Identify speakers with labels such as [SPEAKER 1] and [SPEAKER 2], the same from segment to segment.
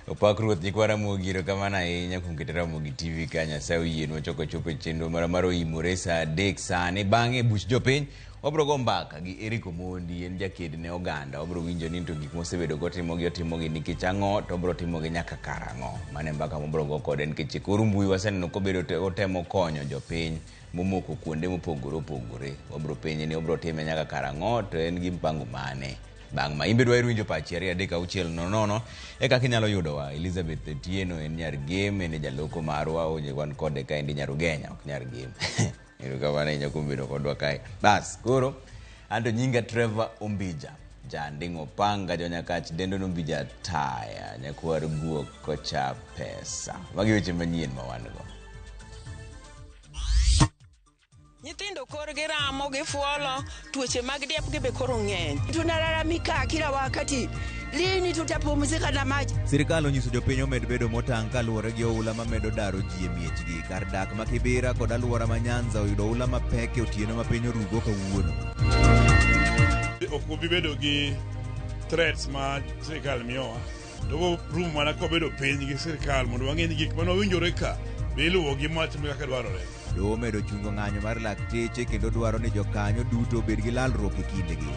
[SPEAKER 1] Opak Ruoth nyikwa Ramogi erokamano ahinya kuom keto Ramogi TV ka Nyasaye oyienwa choko chopo e chenro mara mar oimore saa 3 sani. Bang'e buch jopiny wabiro go mbaka gi Eric Omondi, en jaked ne oganda. Wabiro winjo ni to gik mosebedo kotimogi otimogi nikech ang'o to obiro timogi nyaka karang'o. Mano e mbaka mobiro go kode nikech e kor mbui waseneno kobedo otemo konyo jopiny momoko kuonde mopogore opogore. Wabiro penje ni obiro time nyaka karang'o to en gi mpango mane. Bang' ma in be dwaher winjo pachi 2 3 6 0 0 e kaka inyalo yudowa. Elizabeth Otieno en nyar Gem, en e jaloko marwa, oje wan kode kaendi nyar Ugenya, ok nyar Gem. Erokamano ahinya kuom bedo kodwa kae. Bas, koro anto nyinga Trevor Ombija. Janding'o panga jonyakach dendo nombija taya nyakwar guok kocha pesa. Magi weche manyien ma wan go.
[SPEAKER 2] Nyithindo korgi ramo, gifuolo, tuoche mag diepgi be koro ng'eny.
[SPEAKER 3] Tunalalamika kila wakati, lini tutapumzika na maji?
[SPEAKER 4] Sirkal onyiso jopiny omed bedo motang' kaluwore gi oula mamedo daro ji e miechgi. Kar dak ma Kibera kod alwora ma Nyanza oyudo oula mapek e otieno ma piny orugo kawuono.
[SPEAKER 5] Ok wabi bedo gi threats ma sirkal miyowa. To room mana kwabedo piny gi sirkal mondo wang'e ni gik mane owinjore ka be iluwogi matime kaka dwarore.
[SPEAKER 4] Doho omedo chungo ng'anyo mar lakteche kendo dwaro ni jokanyo duto obed gi lalruok e kindegi.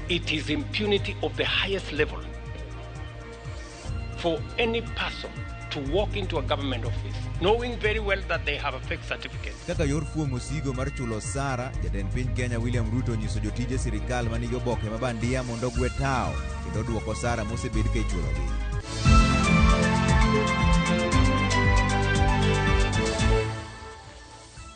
[SPEAKER 6] It is impunity of the highest level for any person to walk into a government office knowing very well that they have a fake certificate.
[SPEAKER 4] Kaka yor fuong'o osigo mar chulo osara, jatend piny Kenya William Ruto onyiso jotije sirikal ma nigi oboke ma bandia mondo ogwe tawo kendo oduok osara mosebed ka ichulogi.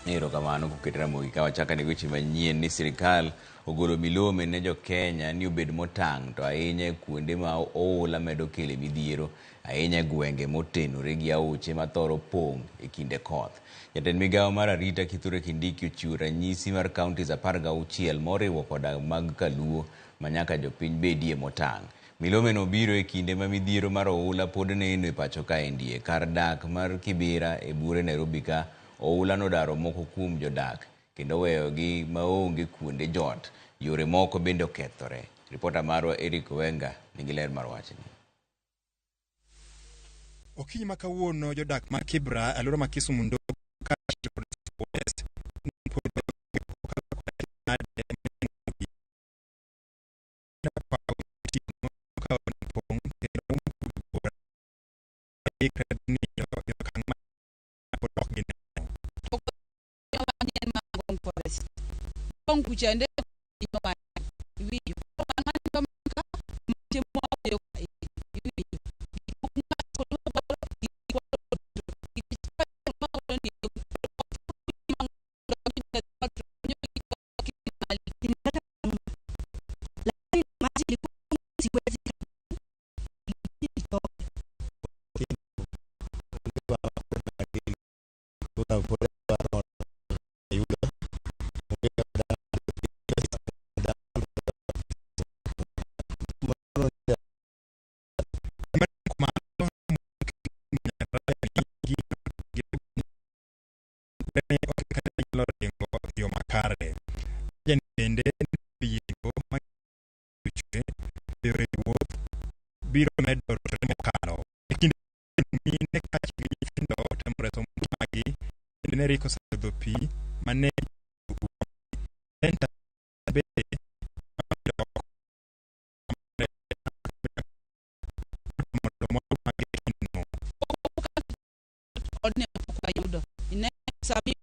[SPEAKER 1] Erokamano kuket Ramogi ka wachako ane weche manyien ni sirikal ogolo milome ne jo-Kenya ni obed motang' to ahinya e kuonde ma oula medo kele midhiero ahinya e gwenge motenore gi aoche ma thoro pong' e kinde koth. Jatend migawo mar arita Kithure Kindiki ochiwo ranyisi mar counties 16 moriwo koda mag Kaluo ma nyaka jopiny bedie motang'. Milomeno obiro e kinde ma midhiero mar oula pod neno e pacho kaendie. Kar dak mar Kibera e buore Nairobi ka oula nodaro moko kuom jodak kendo weyogi maonge kuonde jot. Yore moko bende okethore. Ripota marwa Eric Wenga nigi ler mar wachni.
[SPEAKER 7] Okinyi ma kawuono jodak ma Kibra, alwora ma Kisumu Ndogo kaachiel kod West Biro medo mokalo e kinde mine kaachiel gi nyithindo temo reso ngimagi bende ne rik osedho pi mane senta bende mondo mwandu mage kino
[SPEAKER 8] odni ok wayudo ine sami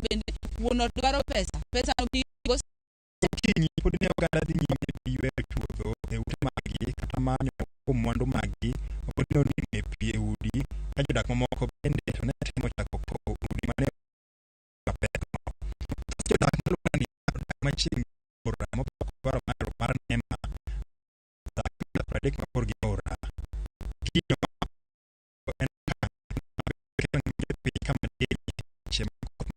[SPEAKER 8] bende wuon ot dwaro pesa pesa no bigo
[SPEAKER 7] Okinyi pod ne oganda dhi nyime gi yweyo chuodho e ute maggi kata manyo kuom mwandu maggi ma pod ne onimo e pi e udi ka jodak mamoko bende to ne temo chako kowo udi mane mapekno. Thoth jodak ma alworani odak machiegni gi aora mopako dwaro mar NEMA odak mita 30 mabor gi aora. Gino en okang' ma ketho ngima jopiny kama del seche ma koth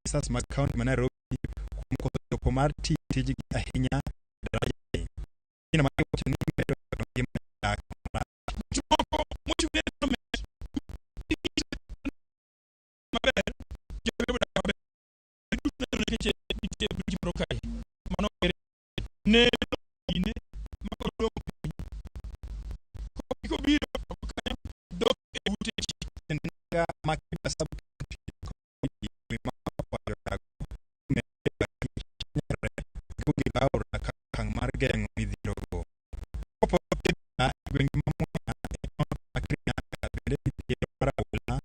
[SPEAKER 7] ofisas mag kaunti ma Nairobi kuom koso chopo mar tiyo tijgi ahinya e darajani. Gino ma giwacho ni medo keto ngima jodak marach.
[SPEAKER 9] Moko mochung' ne settlement maber jogo dak maber nikech nitie bridge moro kae mano ne ine ma odong piny kobiro kanyo dok e ute ji.
[SPEAKER 7] Nanga ma Kibra sub county ma okwayo jodak gi aora kaka okang' mar geng'o midhierogo. Kopogore Kibra, e gwenge ma Mwea e kaunti ma Kirinyaga bende midhiero mar oula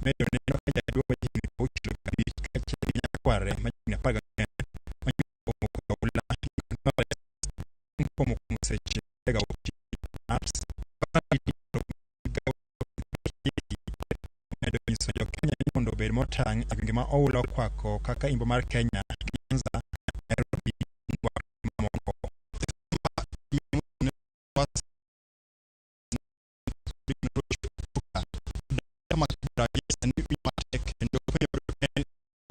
[SPEAKER 7] medo neno ka jaduong' ma jahigni 65 kaachiel gi nyakware ma jahigni 14 ma omoko e oula gikone mar komo kuom seche 36 Mars omedo nyiso jo-Kenya ni mondo obed motang' e gwenge ma oula okwako kaka Imbo mar Kenya, Nyanza, Nairobi kod mamoko.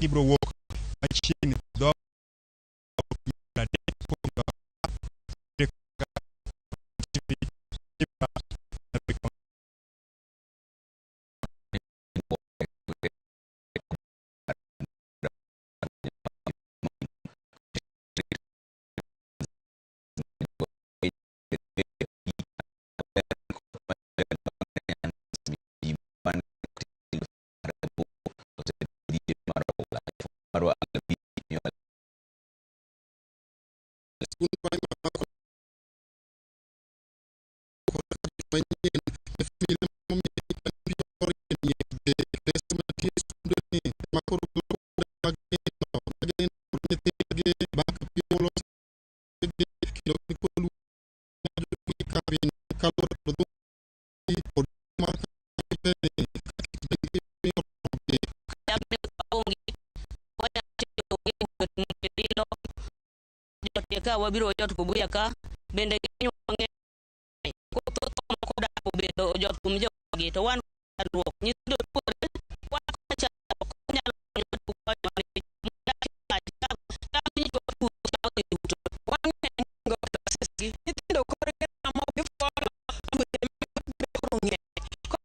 [SPEAKER 7] Gibiro wuok machiegni dho
[SPEAKER 10] Ka wabiro ojot Kubuya ka bende ginywa mang'eny thoth moko odak obedo ojot kuom jogi to wan chandruok nyithindo tuore wan koda chandruok nyalo
[SPEAKER 2] Nyithindo korgi ramo gifuolo tuoche mag koro ng'eny. Koro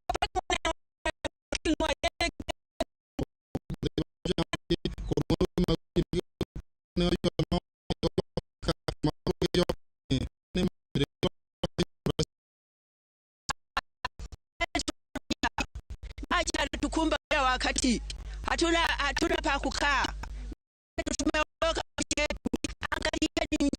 [SPEAKER 2] Maji yanatukumba kila wakati, hatuna pa kukaa. Tumeondoka yetu, angalia ni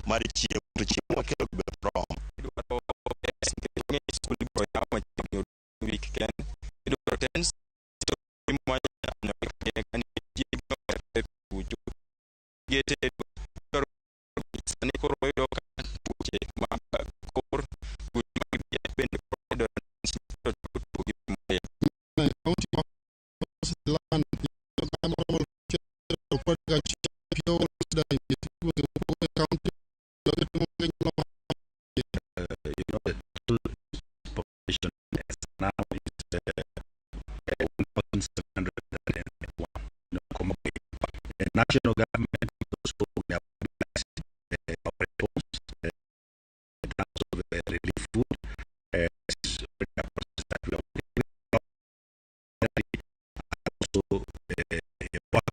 [SPEAKER 11] Mar chiemo to chiemo makelo ber rom.
[SPEAKER 12] Idwaro pesa nikech ng'eny skul ibiro yaw machiegni week kende. Idwaro tents to kucho. Gige tedo idwaro sani koro wayudo ka tuoche mag kor tuoche mag diep bende koro yudore to tuo gi muya.
[SPEAKER 13] The total population as now is 1,701. The national government also we have mobilized our response in terms of the relief food. This is already a process that we are working with. Also, working towards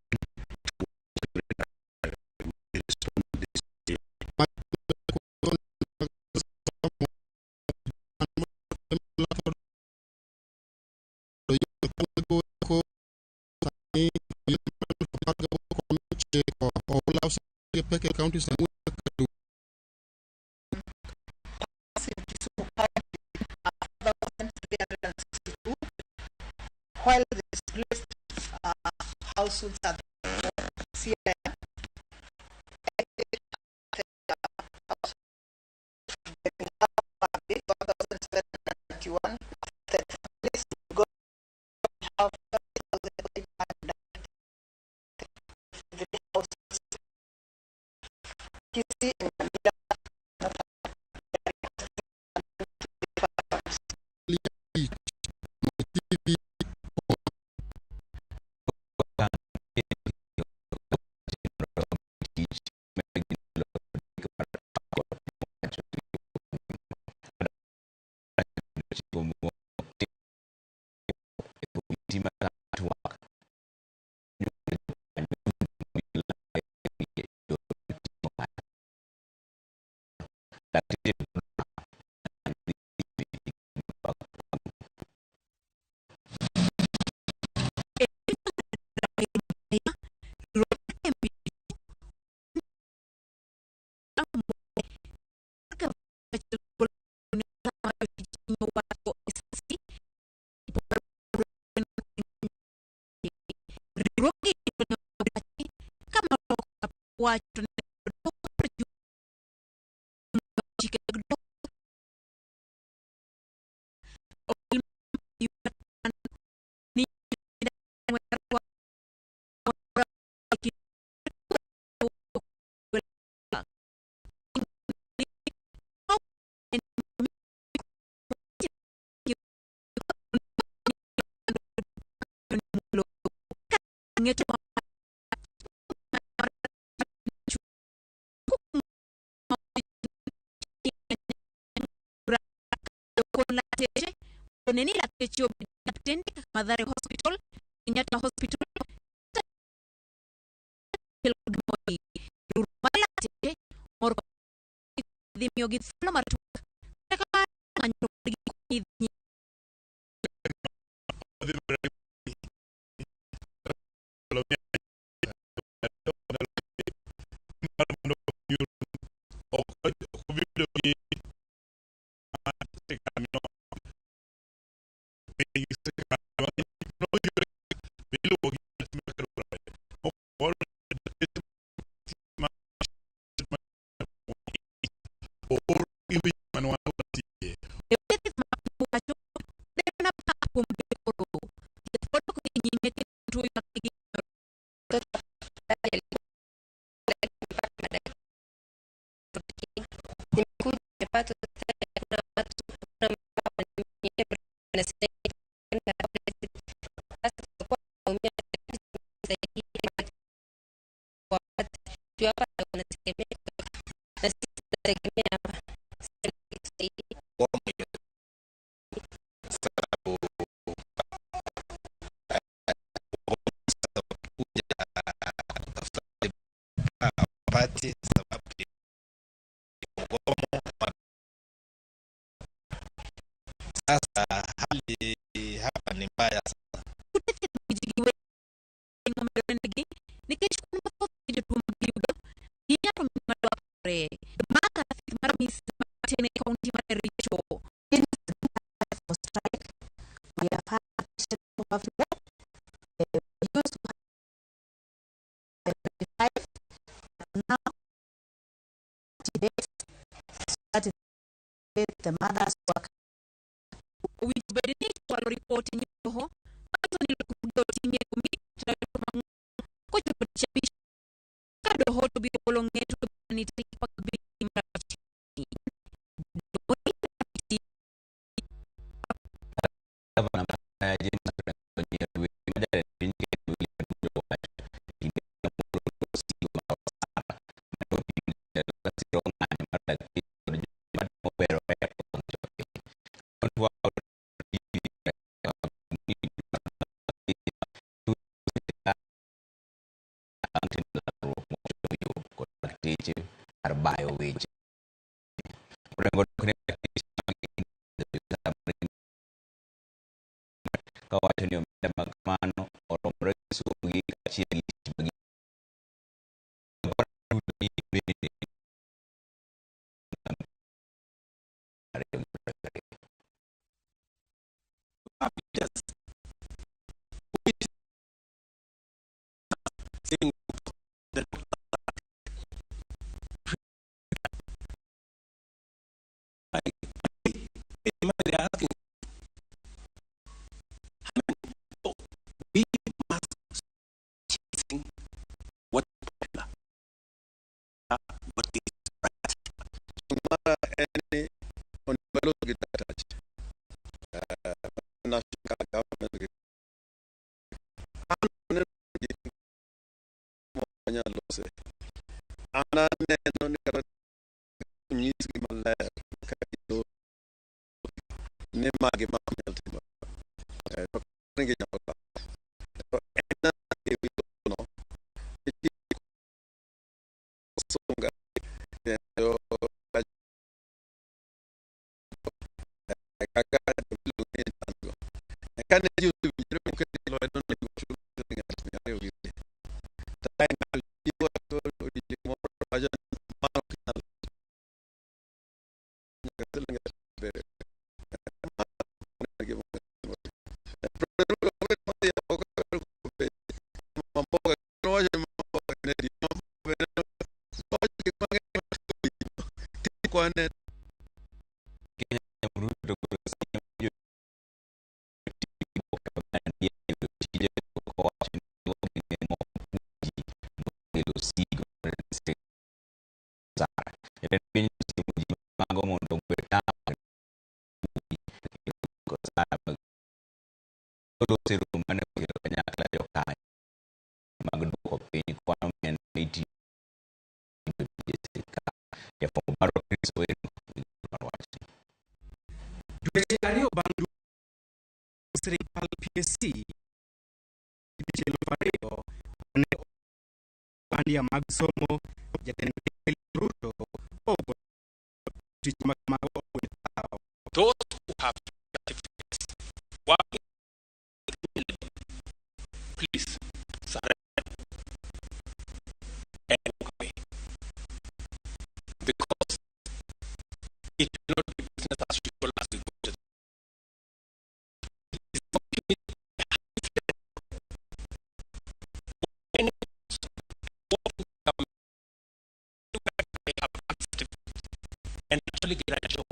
[SPEAKER 13] we respond this year.
[SPEAKER 14] While the displaced households are Siaya, then we have 1,791 affected families. We have 5,893 households. Kisii and Nyamira
[SPEAKER 8] Neni lakteche obed lakteche kaka Mathare Hospital, Kenyatta Hospital, riwruok mar lakteche mor dhi miyogi thuolo mar twak kata kamano ng'anyo to pod gikoni dhi
[SPEAKER 15] Nimekuja nimepata hospitali hakuna watu, hakuna mama, sasa tutakuwa tunaumia, kwa watu hapa wanategemea na sisi tunategemea hapa.
[SPEAKER 16] Pati sababu ya mgomo. Sasa hali hapa ni mbaya sana.
[SPEAKER 8] Nikech kwan mathoth mar jotuo ma giyudo hinya to madwarore ma kar thieth mar Misa matin e kaunti mar Kericho.
[SPEAKER 17] Strike. We have had patients who have left. We used to have 35, but now 40 days. So that is the mothers work.
[SPEAKER 8] Owinjo bed ni ichwalo ripot e nyim doho manyiso ni lokruoge otim e komiti tayo ma kochopo tich abich ka doho to biro golo ng'eto ni tarik 15 mar auchiel.
[SPEAKER 1] Gavana ma James Orengo ma jatend piny Kenya William Ruto owacho e kinde moluoro sigo mar osara mane opim jatelo ka siro ng'anyo mar lakteche kod joma temo bero ber wang' jopiny. Bang' timo lalruok mochomo yo kod lakteche kar bayo weche. Orengo dok ne lakteche mag kawacho ni omenda ma kamano oromore gi sombgi kaachiel gi tich ma bende.
[SPEAKER 6] they are asking? How many? So we must chasing what is popular, what is right.
[SPEAKER 18] Mara en ni onego walos gi daktache national government gi an aneno gik manyalo lose. An aneno ni kata nyisgi maler ka giloso ni magi ma ok nyal timo to ni ginyalo to en e wi lono nitie sunga kendo kaka joma ni go kane ji osewinjore moket lwedo ne giwacho ni ng'ato 200 gi wiye to kae ng'ato iwacho odiochieng' moro wacho ni mano ok nyal nyaka siling 70.
[SPEAKER 1] Kenya Ruto Jatend piny osiemo ji mago mondo ogwe tao oloso e romo mane okelo kanyakla jokanyo mag duoko piny kwan omenda ma itiyo e tije sirkal. Jafwambo marwa Chris Owino nigi mar wachni.
[SPEAKER 19] Dweche 2 bang' sirkal PSC tich 2000 mane bandia mag somo jatend piny Ruto ogolo tich makamago ogwe tao.
[SPEAKER 6] Those who have certificates working, please surrender and walk away. Because it will not be business as usual as we go to. It is any they have certificates and actually get a job.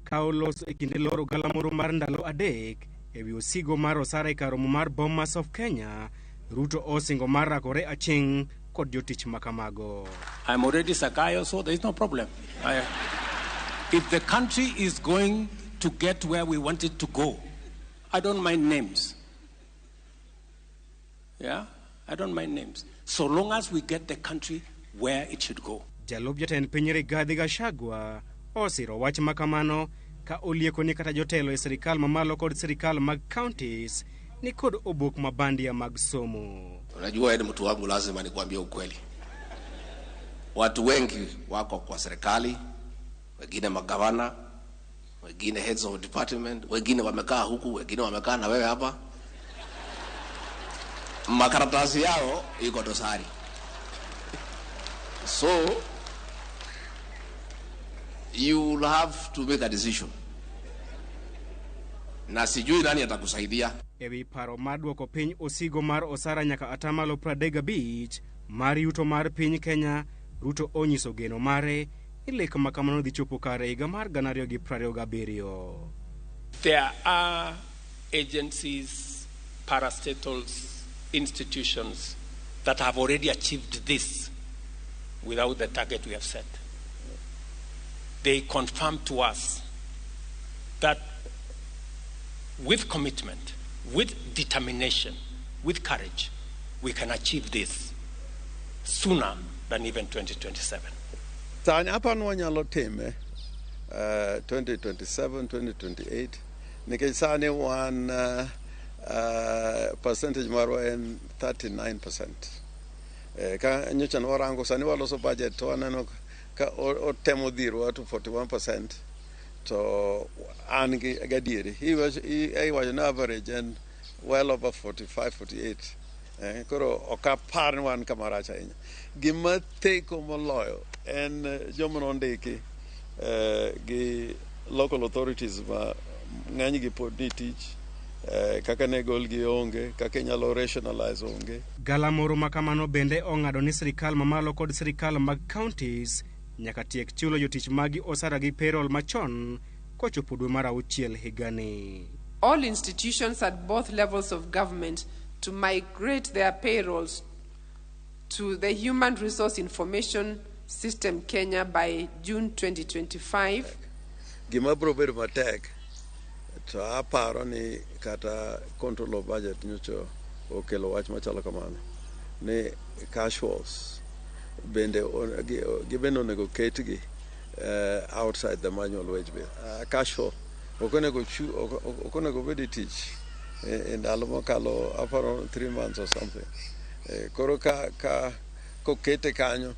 [SPEAKER 19] Ka oloso e kinde loro galamoro mar ndalo 3 ewi osigo mar osara e kar romo mar Bomas of Kenya, Ruto osingo mar rakore aching' kod jotich makamago.
[SPEAKER 6] I'm already Sakayo, so there is no problem. If the country is going to get where we want it to go, I don't mind names. Yeah, I don't mind names. So long as we get the country where it should go.
[SPEAKER 19] Jalup jatend piny Rigathi Gachagua osiro wach makamano ka olieko ni kata jotelo e sirikal mamalo kod sirikal mag counties ni kod obok mabandia mag somo.
[SPEAKER 20] Unajua wewe ni mtu wangu, lazima nikwambie ukweli. Watu wengi wako kwa serikali, wengine magavana, wengine heads of department, wengine wamekaa huku, wengine wamekaa na wewe hapa. Makaratasi yao iko dosari. So you will have to make a decision, na sijui nani atakusaidia.
[SPEAKER 19] Ewi paro mar duoko piny osigo mar osara nyaka atamalo 35 mar yuto mar piny Kenya, Ruto onyiso geno mare ni lek makamano dhi chopo kare higa mar 2027.
[SPEAKER 6] There are agencies, parastatals, institutions that have already achieved this without the target we have set. They confirm to us that with commitment, with determination, with courage, we can achieve this sooner than even 2027.
[SPEAKER 18] Sani apani wanyalo time 2027 2028 nikech sani wan percentage marwa en 39%. Ka nyocha ne warango sani waloso budget to waneno ka otemo dhirwa to 41% to an gi gadieri iwacho ni average en well over 45 48. Koro ok apar ni wan kama rach ahinya. Gima theko moloyo en joma nondiki gi local authorities ma ng'enygi pod ni tich kaka ne golgi onge, kaka inyalo rationalize onge.
[SPEAKER 19] Galamoro makamano bende ong'ado ni sirikal mamalo kod sirikal mag counties nyaka tiek chulo jotich magi osara gi payroll machon. kochopo dwe mar auchiel higani.
[SPEAKER 21] All institutions at both levels of government to migrate their payrolls to the Human Resource Information System Kenya by June 2025.
[SPEAKER 18] Gima biro bedo matek to aparo ni kata control of budget nyocha okelo wach machalo kamano ni casuals bende gibende onego ketgi outside the manual wage bill. Casual ok onego bed e tich e ndalo mokalo aparo 3 months or something. Koro ka kokete kanyo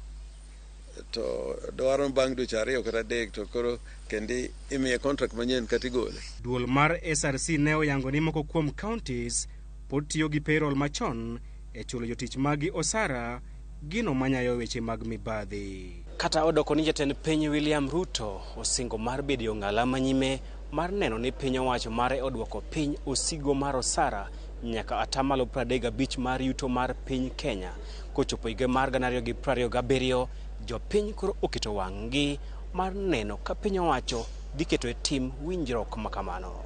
[SPEAKER 18] to dwaro bang' dweche 2 kata 3 to koro kendi imiye contract manyien kata igole.
[SPEAKER 19] Duol mar SRC ne oyango ni moko kuom counties pod tiyo gi payroll machon e chulo jotich maggi osara, gino manyayo weche mag mibadhi. Kata odoko ni jatend piny William Ruto osingo mar bedo e ong'ala manyime mar neno ni piny owacho mare odwoko piny osigo mar osara nyaka atamalo 35 mar yuto mar piny Kenya kochopo higa mar 2027, jopiny koro oketo wang'gi mar neno ka piny owacho dhi keto e tim winjruok makamano.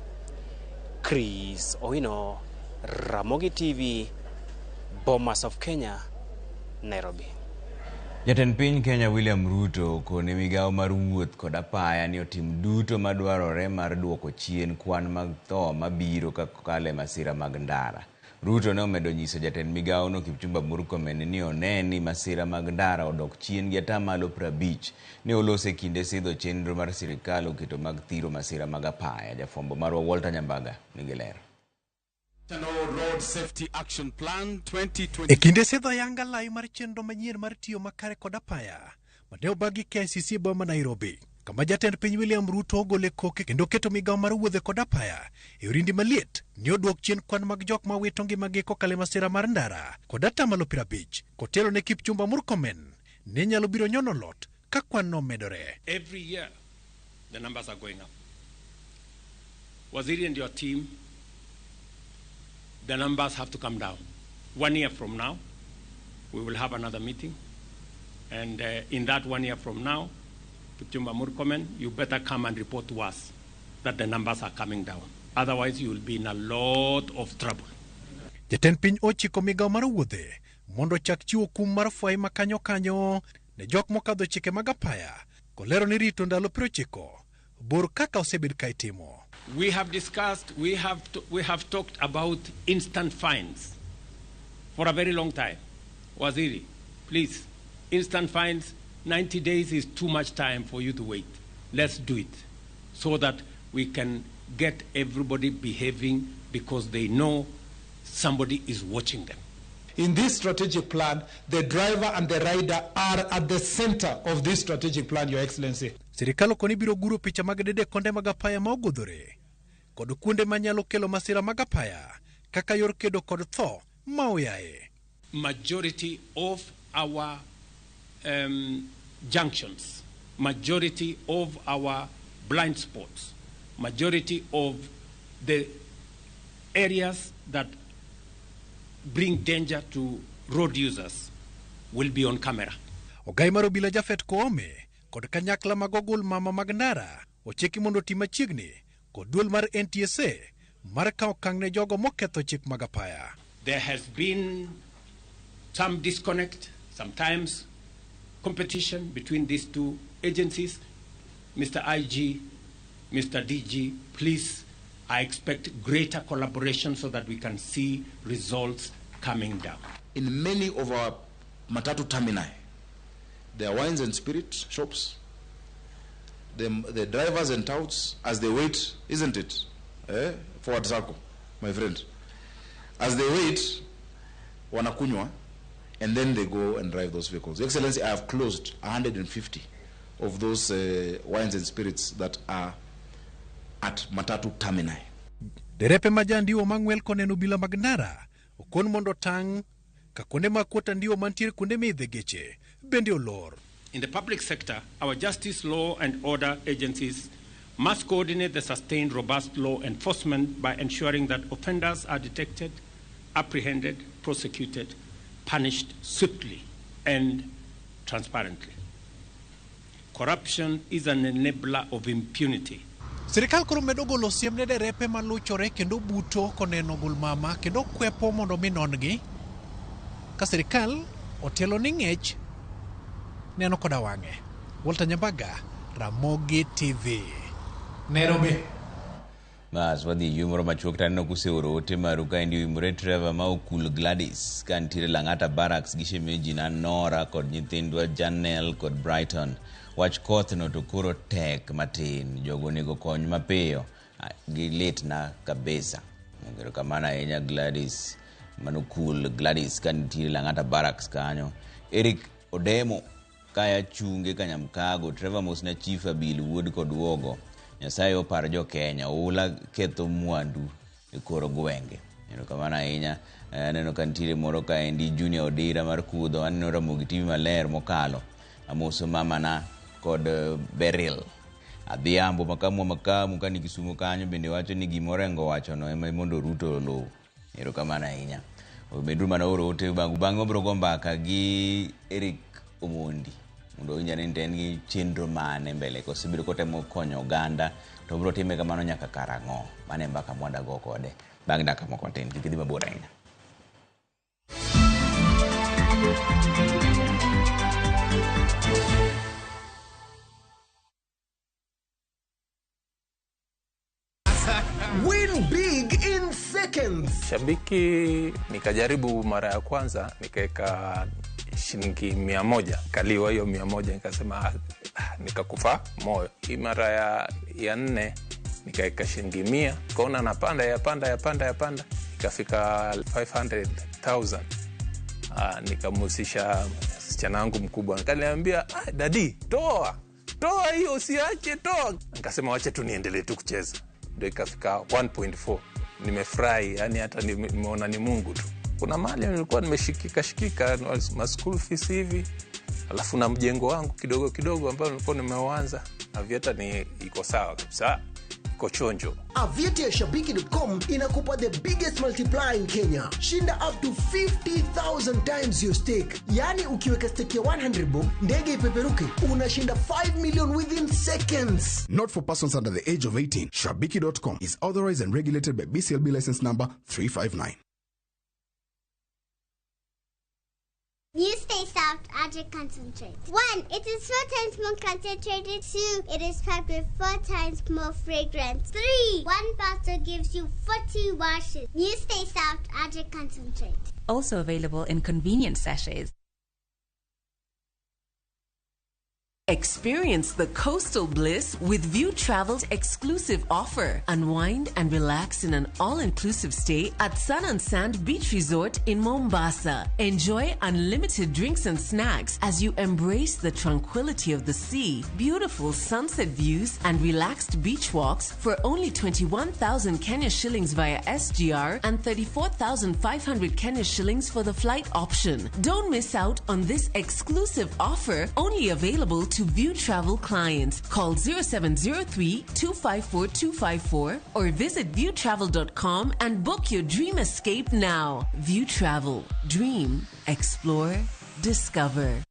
[SPEAKER 19] Chris Owino, Ramogi TV, Bomas of Kenya, Nairobi.
[SPEAKER 1] Jatend piny Kenya William Ruto okone migawo mar wuoth kod apaya ni otim duto madwarore mar duoko chien kwan mag tho mabiro kokalo e masira mag ndara. Ruto ne omedo nyiso jatend migawono Kipchumba Murkomen ni one ni masira mag ndara odok chien gi 50%. Ne olose kinde sidho chenro mar sirikal oketo mag thiro masira mag apaya. Jafwambo marwa Walter Nyambaga nigi ler.
[SPEAKER 6] Road Safety Action Plan 2020.
[SPEAKER 22] E kinde sidho yanga lai mar chenro manyien mar tiyo makare kod apaya mane obagi KICC e boma Nairobi, kama jatend piny William Ruto ogole koke kendo keto migawo mar wuodhe kod apaya e orindi maliet ni oduok chien kwan mag jok ma wito ngimagi kokalo e masira mar ndara kod 50% kotelo ne Kipchumba Murkomen ne nyalo biro nyono lot ka kwan no medore.
[SPEAKER 6] Every year the numbers are going up. Waziri and your team, the numbers have to come down. 1 year from now, we will have another meeting. And in that 1 year from now, Kipchumba Murkomen, you better come and report to us that the numbers are coming down. Otherwise, you will be in a lot of trouble.
[SPEAKER 22] Jatend piny ochiko migawo mar wuodhe mondo ochak chiwo kum mar fwai ma kanyo kanyo ne jok mokadho chike mag apaya kolero ni rito ndalo 90 bor kaka osebed ka itimo.
[SPEAKER 6] We have discussed, we have talked about instant fines for a very long time. Waziri, please, instant fines, 90 days is too much time for you to wait. Let's do it so that we can get everybody behaving because they know somebody is watching them.
[SPEAKER 23] In this strategic plan, the driver and the rider are at the center of this strategic plan, Your Excellency.
[SPEAKER 22] Sirikal okoni biro guro picha mag dede konde mag apaya ma ogodhore kod kuonde manyalo kelo masira mag apaya kaka yor kedo kod tho ma oyaye.
[SPEAKER 6] Majority of our junctions, majority of our blind spots, majority of the areas that bring danger to road users will be on camera.
[SPEAKER 22] Ogai mar obila Japhet Koome kod kanyakla mag ogul mama mag ndara ochiki mondo oti machiegni kod duol mar NTSA mar kawo okang' ne jogo moketho chik mag apaya.
[SPEAKER 6] There has been some disconnect, sometimes competition between these two agencies. Mr. IG, Mr. DG, please, I expect greater collaboration so that we can see results coming down.
[SPEAKER 24] In many of our matatu termini, there are wines and spirit shops. The drivers and touts, as they wait, isn't it? Forward Sacco, my friend. As they wait, wanakunywa, and then they go and drive those vehicles. Your Excellency, I have closed 150 of those wines and spirits that are at matatu termini.
[SPEAKER 22] Derepe ma jandiwo mang'wel koneno obila mag ndara okon mondo tang' ka kuonde mag kuota ndiwo mantiere kuonde miidhe geche bende olor.
[SPEAKER 6] In the public sector, our justice, law and order agencies must coordinate the sustained robust law enforcement by ensuring that offenders are detected, apprehended, prosecuted, punished swiftly and transparently. Corruption is an enabler of impunity.
[SPEAKER 22] Sirikal koro medo golo siem ne derepe maluchore kendo buto koneno gulmama kendo kwepo mondo mi non-gi. Ka sirikal otelo ni ng'ech neno koda wang'e. Walter Nyambaga, Ramogi TV, Nairobi.
[SPEAKER 1] Bas, wadhi e yweyo moro machuok to aneno kuseoro ote maru kaendi oimore Trevor ma okul Gladys ka nitiere Lang'ata Barracks gi shemeji na Nora kod nyithindwa Janel kod Brighton. Wach koth no to koro tek matin, jogo onego kony mapiyo, gilitna kabisa. Erokamano ahinya Gladys manokul Gladys ka nitiere Lang'ata Barracks kanyo. Eric Odemo kaya chunge Kanyamkago, Trevor mosna Chief Abil wuod Kodwogo. Nyasaye opar jo Kenya, oula ketho mwandu e kor gwenge. Erokamano ahinya. Aneno ka nitiere moro kaendi Junior Odira mar Kudho, aneno Ramogi TV maler mokalo. Amoso mamana kod Beryl. Adhiambo makamu makamu kani Kisumo kanyo bende wacho ni gima Orengo wachono ema mondo Ruto oluw. Erokamano ahinya. Beduru mana oro ote bangu bang'e wabiro go mbaka gi Eric Omondi mondo owinj ane ni to en gi chenro mane mbele kosebedo kotemo konyo oganda to obiro time kamano nyaka karang'o. Mano e mbaka mwada go kode bang' dakika moko matin. Kik idhi mabor ahinya.
[SPEAKER 3] Win big in seconds.
[SPEAKER 4] Shabiki nikajaribu mara ya kwanza nikaweka shilingi 100, kaliwa hiyo 100, nikasema nikakufa moyo. Hii mara ya nne nikaweka shilingi 100, nikaona napanda yapanda yapanda yapanda, ikafika 500,000. Nikamhusisha msichana wangu mkubwa, akaniambia dadi, toa hiyo, usiache, toa. Nikasema wacha tu niendelee tu kucheza, ndio ikafika 1.4. Nimefurahi, yani hata nimeona ni Mungu tu. Kuna mahali nilikuwa nimeshikika shikika ma school fees hivi, alafu na mjengo wangu kidogo kidogo ambao nilikuwa nimeuanza. Aviator ni iko sawa kabisa, iko chonjo.
[SPEAKER 3] Aviator ya Shabiki.com inakupa the biggest multiplier in Kenya. Shinda up to 50,000 times your stake. Yani ukiweka stake ya 100 bob, ndege ipeperuke, unashinda 5 million within seconds.
[SPEAKER 5] Not for persons under the age of 18. Shabiki.com is authorized and regulated by BCLB license number 359.
[SPEAKER 9] You stay soft, Aja concentrate. 1, it is 4 times more concentrated. 2, it is packed with 4 times more fragrance. 3, 1 bottle gives you 40 washes. You stay soft, Aja concentrate.
[SPEAKER 25] Also available in convenient sachets.
[SPEAKER 26] Experience the coastal bliss with View Travel's exclusive offer. Unwind and relax in an all-inclusive stay at Sun and Sand Beach Resort in Mombasa. Enjoy unlimited drinks and snacks as you embrace the tranquility of the sea, beautiful sunset views, and relaxed beach walks for only 21,000 Kenya shillings via SGR and 34,500 Kenya shillings for the flight option. Don't miss out on this exclusive offer, only available to View Travel clients. Call 0703 254 254 or visit viewtravel.com and book your dream escape now. View Travel. Dream, explore, discover.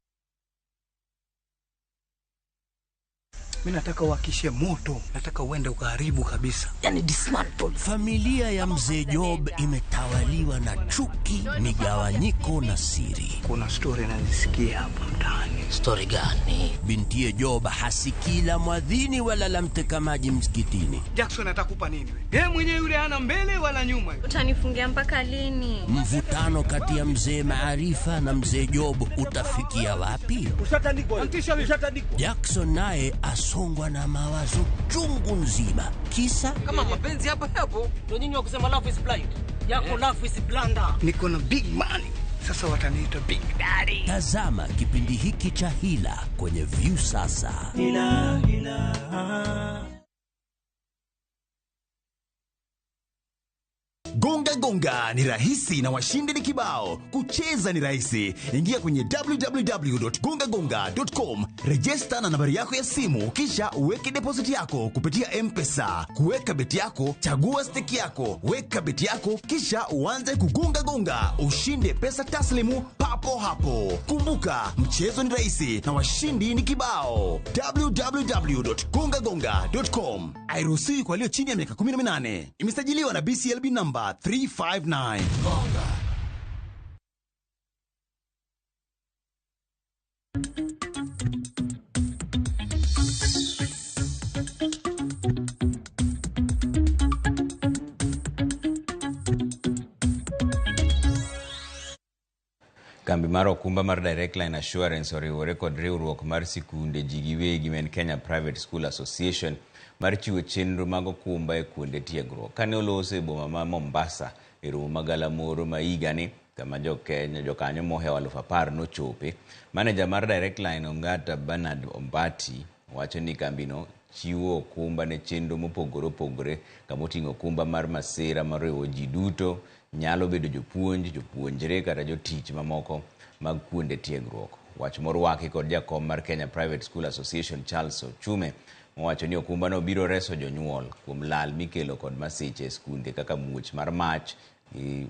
[SPEAKER 27] Mimi nataka uhakishe moto, nataka uende ukaharibu kabisa.
[SPEAKER 28] Yani dismantle. Familia ya mzee Job imetawaliwa na chuki, migawanyiko na siri.
[SPEAKER 27] Kuna story nazisikia hapa mtaani.
[SPEAKER 28] Story gani? Bintiye Job hasikii la mwadhini wala la mteka maji msikitini.
[SPEAKER 27] Jackson atakupa nini wewe? Yeye mwenyewe yule hana mbele wala nyuma.
[SPEAKER 29] Utanifungia mpaka lini?
[SPEAKER 28] Mvutano kati ya mzee Maarifa na mzee Job utafikia wapi?
[SPEAKER 27] Ushatandikwa.
[SPEAKER 28] Jackson naye asongwa na mawazo chungu nzima. Kisa
[SPEAKER 30] kama mapenzi hapa hapo ndio nyinyi wa kusema love is blind. Yako love is blunder.
[SPEAKER 27] Niko na big money. Sasa wataniita big daddy.
[SPEAKER 28] Tazama kipindi hiki cha Hila kwenye View Sasa.
[SPEAKER 27] Hila, hila.
[SPEAKER 31] Gonga Gonga ni rahisi na washindi ni kibao. Kucheza ni rahisi. Ingia kwenye www.gongagonga.com, register na nambari yako ya simu, kisha uweke deposit yako kupitia M-Pesa. Kuweka beti yako, chagua stake yako, weka beti yako, kisha uanze kugonga gonga. Ushinde pesa taslimu papo papo hapo. Kumbuka, mchezo ni rahisi na washindi ni kibao. www.gongagonga.com. Hairuhusiwi kwa walio chini ya miaka 18. Imesajiliwa na BCLB number 359. Gonga.
[SPEAKER 1] Kambi mar okumba mar Direct Line Assurance oriwore kod riwruok mar sikunde ji giwegi ma en Kenya Private School Association mar chiwo chenro mag okumba e kuonde tiegruok. Kane oloso e boma ma Mombasa e romo ma galamoro ma higani kama jokenya jokanyo mohewo 10,000 nochope, maneja mar Direct Line Ongata Bernard Ombati wacho ni kambino chiwo okumba ne chenro mopogore opogore kamoting'o okumba mar masira moriwo ji duto, nyalo bedo jopuonj, jopuonjre kata jotich mamoko mag kuonde tiegruok. Wach morwaki kod jakom mar Kenya Private School Association Charles Ochume mowacho ni okumbano biro reso jonyuol kuom lal mikelo kod masiche e skunde kaka muoch mar mach gi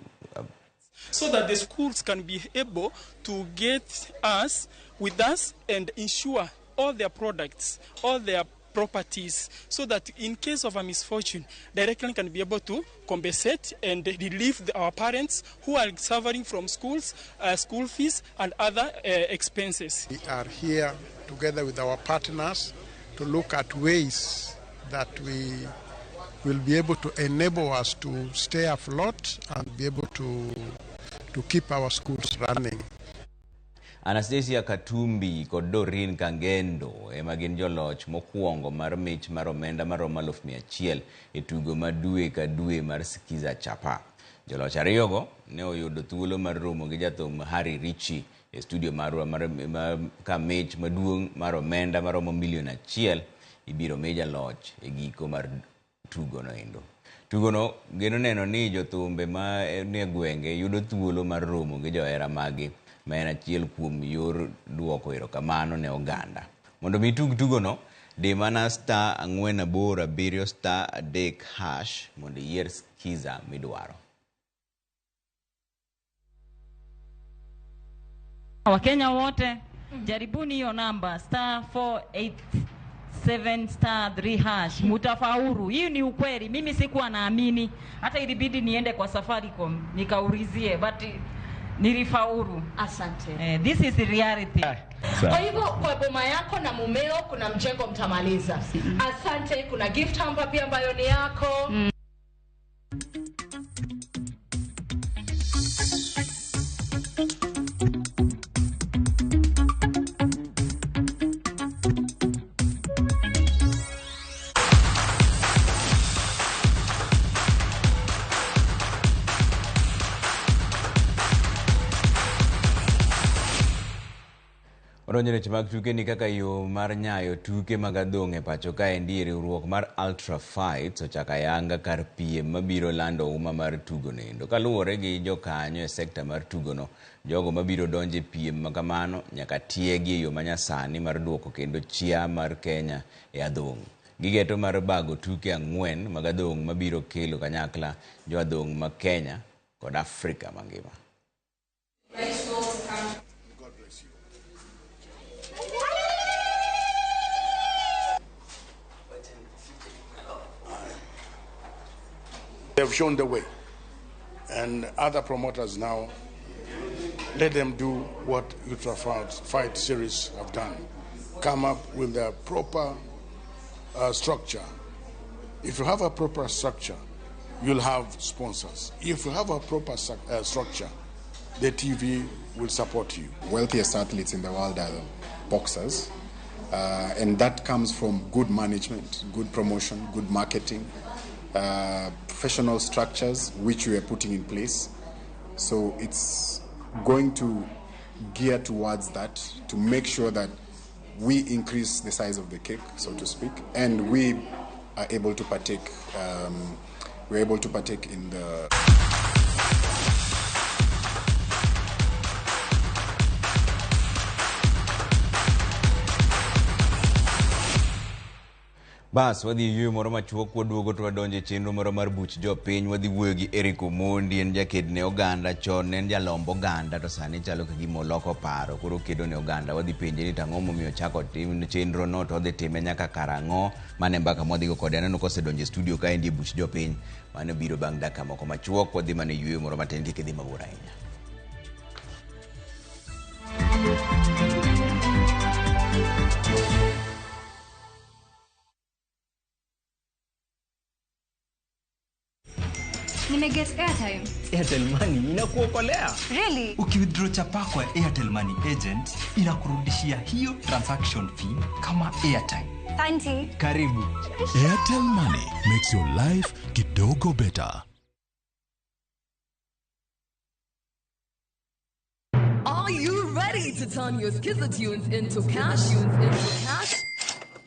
[SPEAKER 2] so that the schools can be able to get us with us and insure all their products, all their properties, so that in case of a misfortune, Direct Line can be able to compensate and relieve our parents who are suffering from schools, school fees and other expenses.
[SPEAKER 7] We are here together with our partners to look at ways that we will be able to enable us to stay afloat and be able to keep our schools running.
[SPEAKER 1] Anastasia Katumbi kod Doreen Kangendo ema gin joloch mokwongo mar mich mar omenda maromo 100,000 e tugo ma dwe ka dwe mar Skiza Chapa. Joloch ariyogo ne oyudo thuolo mar romo gi jathum Harry Ritchie e studio marwa mar ka mich maduong' mar omenda maromo 1 million ibiro mi jaloch e giko mar tugono endo. Tugono geno neno ni jothumbe ma nie gwenge yudo thuolo mar romo gi johera maggi, ma en achiel kuom yor duoko erokamano ne oganda. Mondo mi tug tugono, di mana *487*3# mondo iyier skiza midwaro.
[SPEAKER 8] Wakenya wote jaribuni hiyo namba *487*3# mutafaulu. Hii ni ukweli, mimi sikuwa naamini, hata ilibidi niende kwa Safaricom nikaulizie, but nilifaulu.
[SPEAKER 10] Asante.
[SPEAKER 8] This is the reality.
[SPEAKER 10] Kwa hivyo kwa boma yako na mumeo kuna mjengo mtamaliza. Asante, kuna gift hamper pia ambayo ni yako.
[SPEAKER 1] Odonjo weche mag tuke ni kaka yo mar nyayo tuke mag adhong' e pacho kaendi, riwruok mar Ultra Fights ochako ayanga kar piem mabiro lando uma mar tugono endo. Kaluwore gi jokanyo e sekta mar tugono, jogo mabiro donjo e piem makamano nyaka tiegi e yo manyasani mar duoko kendo chia mar Kenya e adhong'. Gigeto mar bago tuke 4 mag adhong' mabiro kelo kanyakla jo adhong' ma Kenya kod Afrika mangima.
[SPEAKER 11] They have shown the way, and other promoters now, let them do what Ultra Fight Series have done. Come up with a proper structure. If you have a proper structure, you'll have sponsors. If you have a proper structure, the TV will support you.
[SPEAKER 5] Wealthiest athletes in the world are boxers, and that comes from good management, good promotion, good marketing, professional structures which we are putting in place. So it's going to gear towards that to make sure that we increase the size of the cake, so to speak, and we are able to partake. We're able to partake in the.
[SPEAKER 1] Bas, wadhi e yueyo moro machuok waduogo to wadonjo e chenro moro mar buch jopiny. Wadhi wuoyo gi Eric Omondi, en jaked ne oganda chon, ne en jalomb oganda to sani chalo ka gima oloko paro, koro okedo ne oganda. Wadhi penje ni to ang'o momiyo ochako tim chenro no to odhi time nyaka karang'o. Mano e mbaka mwadhigo kode. Aneno kosedonjo e studio kaendi e buch jopiny. Mano biro bang' dakika moko machuok. Wadhi mana e yueyo moro matin, kik idhi mabor ahinya.
[SPEAKER 29] Nimeget airtime.
[SPEAKER 12] Airtel Money inakuokolea.
[SPEAKER 29] Really?
[SPEAKER 12] Ukiwithdraw chapa kwa Airtel Money agent inakurudishia hiyo transaction fee kama airtime.
[SPEAKER 29] Auntie.
[SPEAKER 12] Karibu.
[SPEAKER 13] Airtel Money makes your life kidogo better.
[SPEAKER 26] Are you ready to turn your Skiza tunes into cash? Into cash?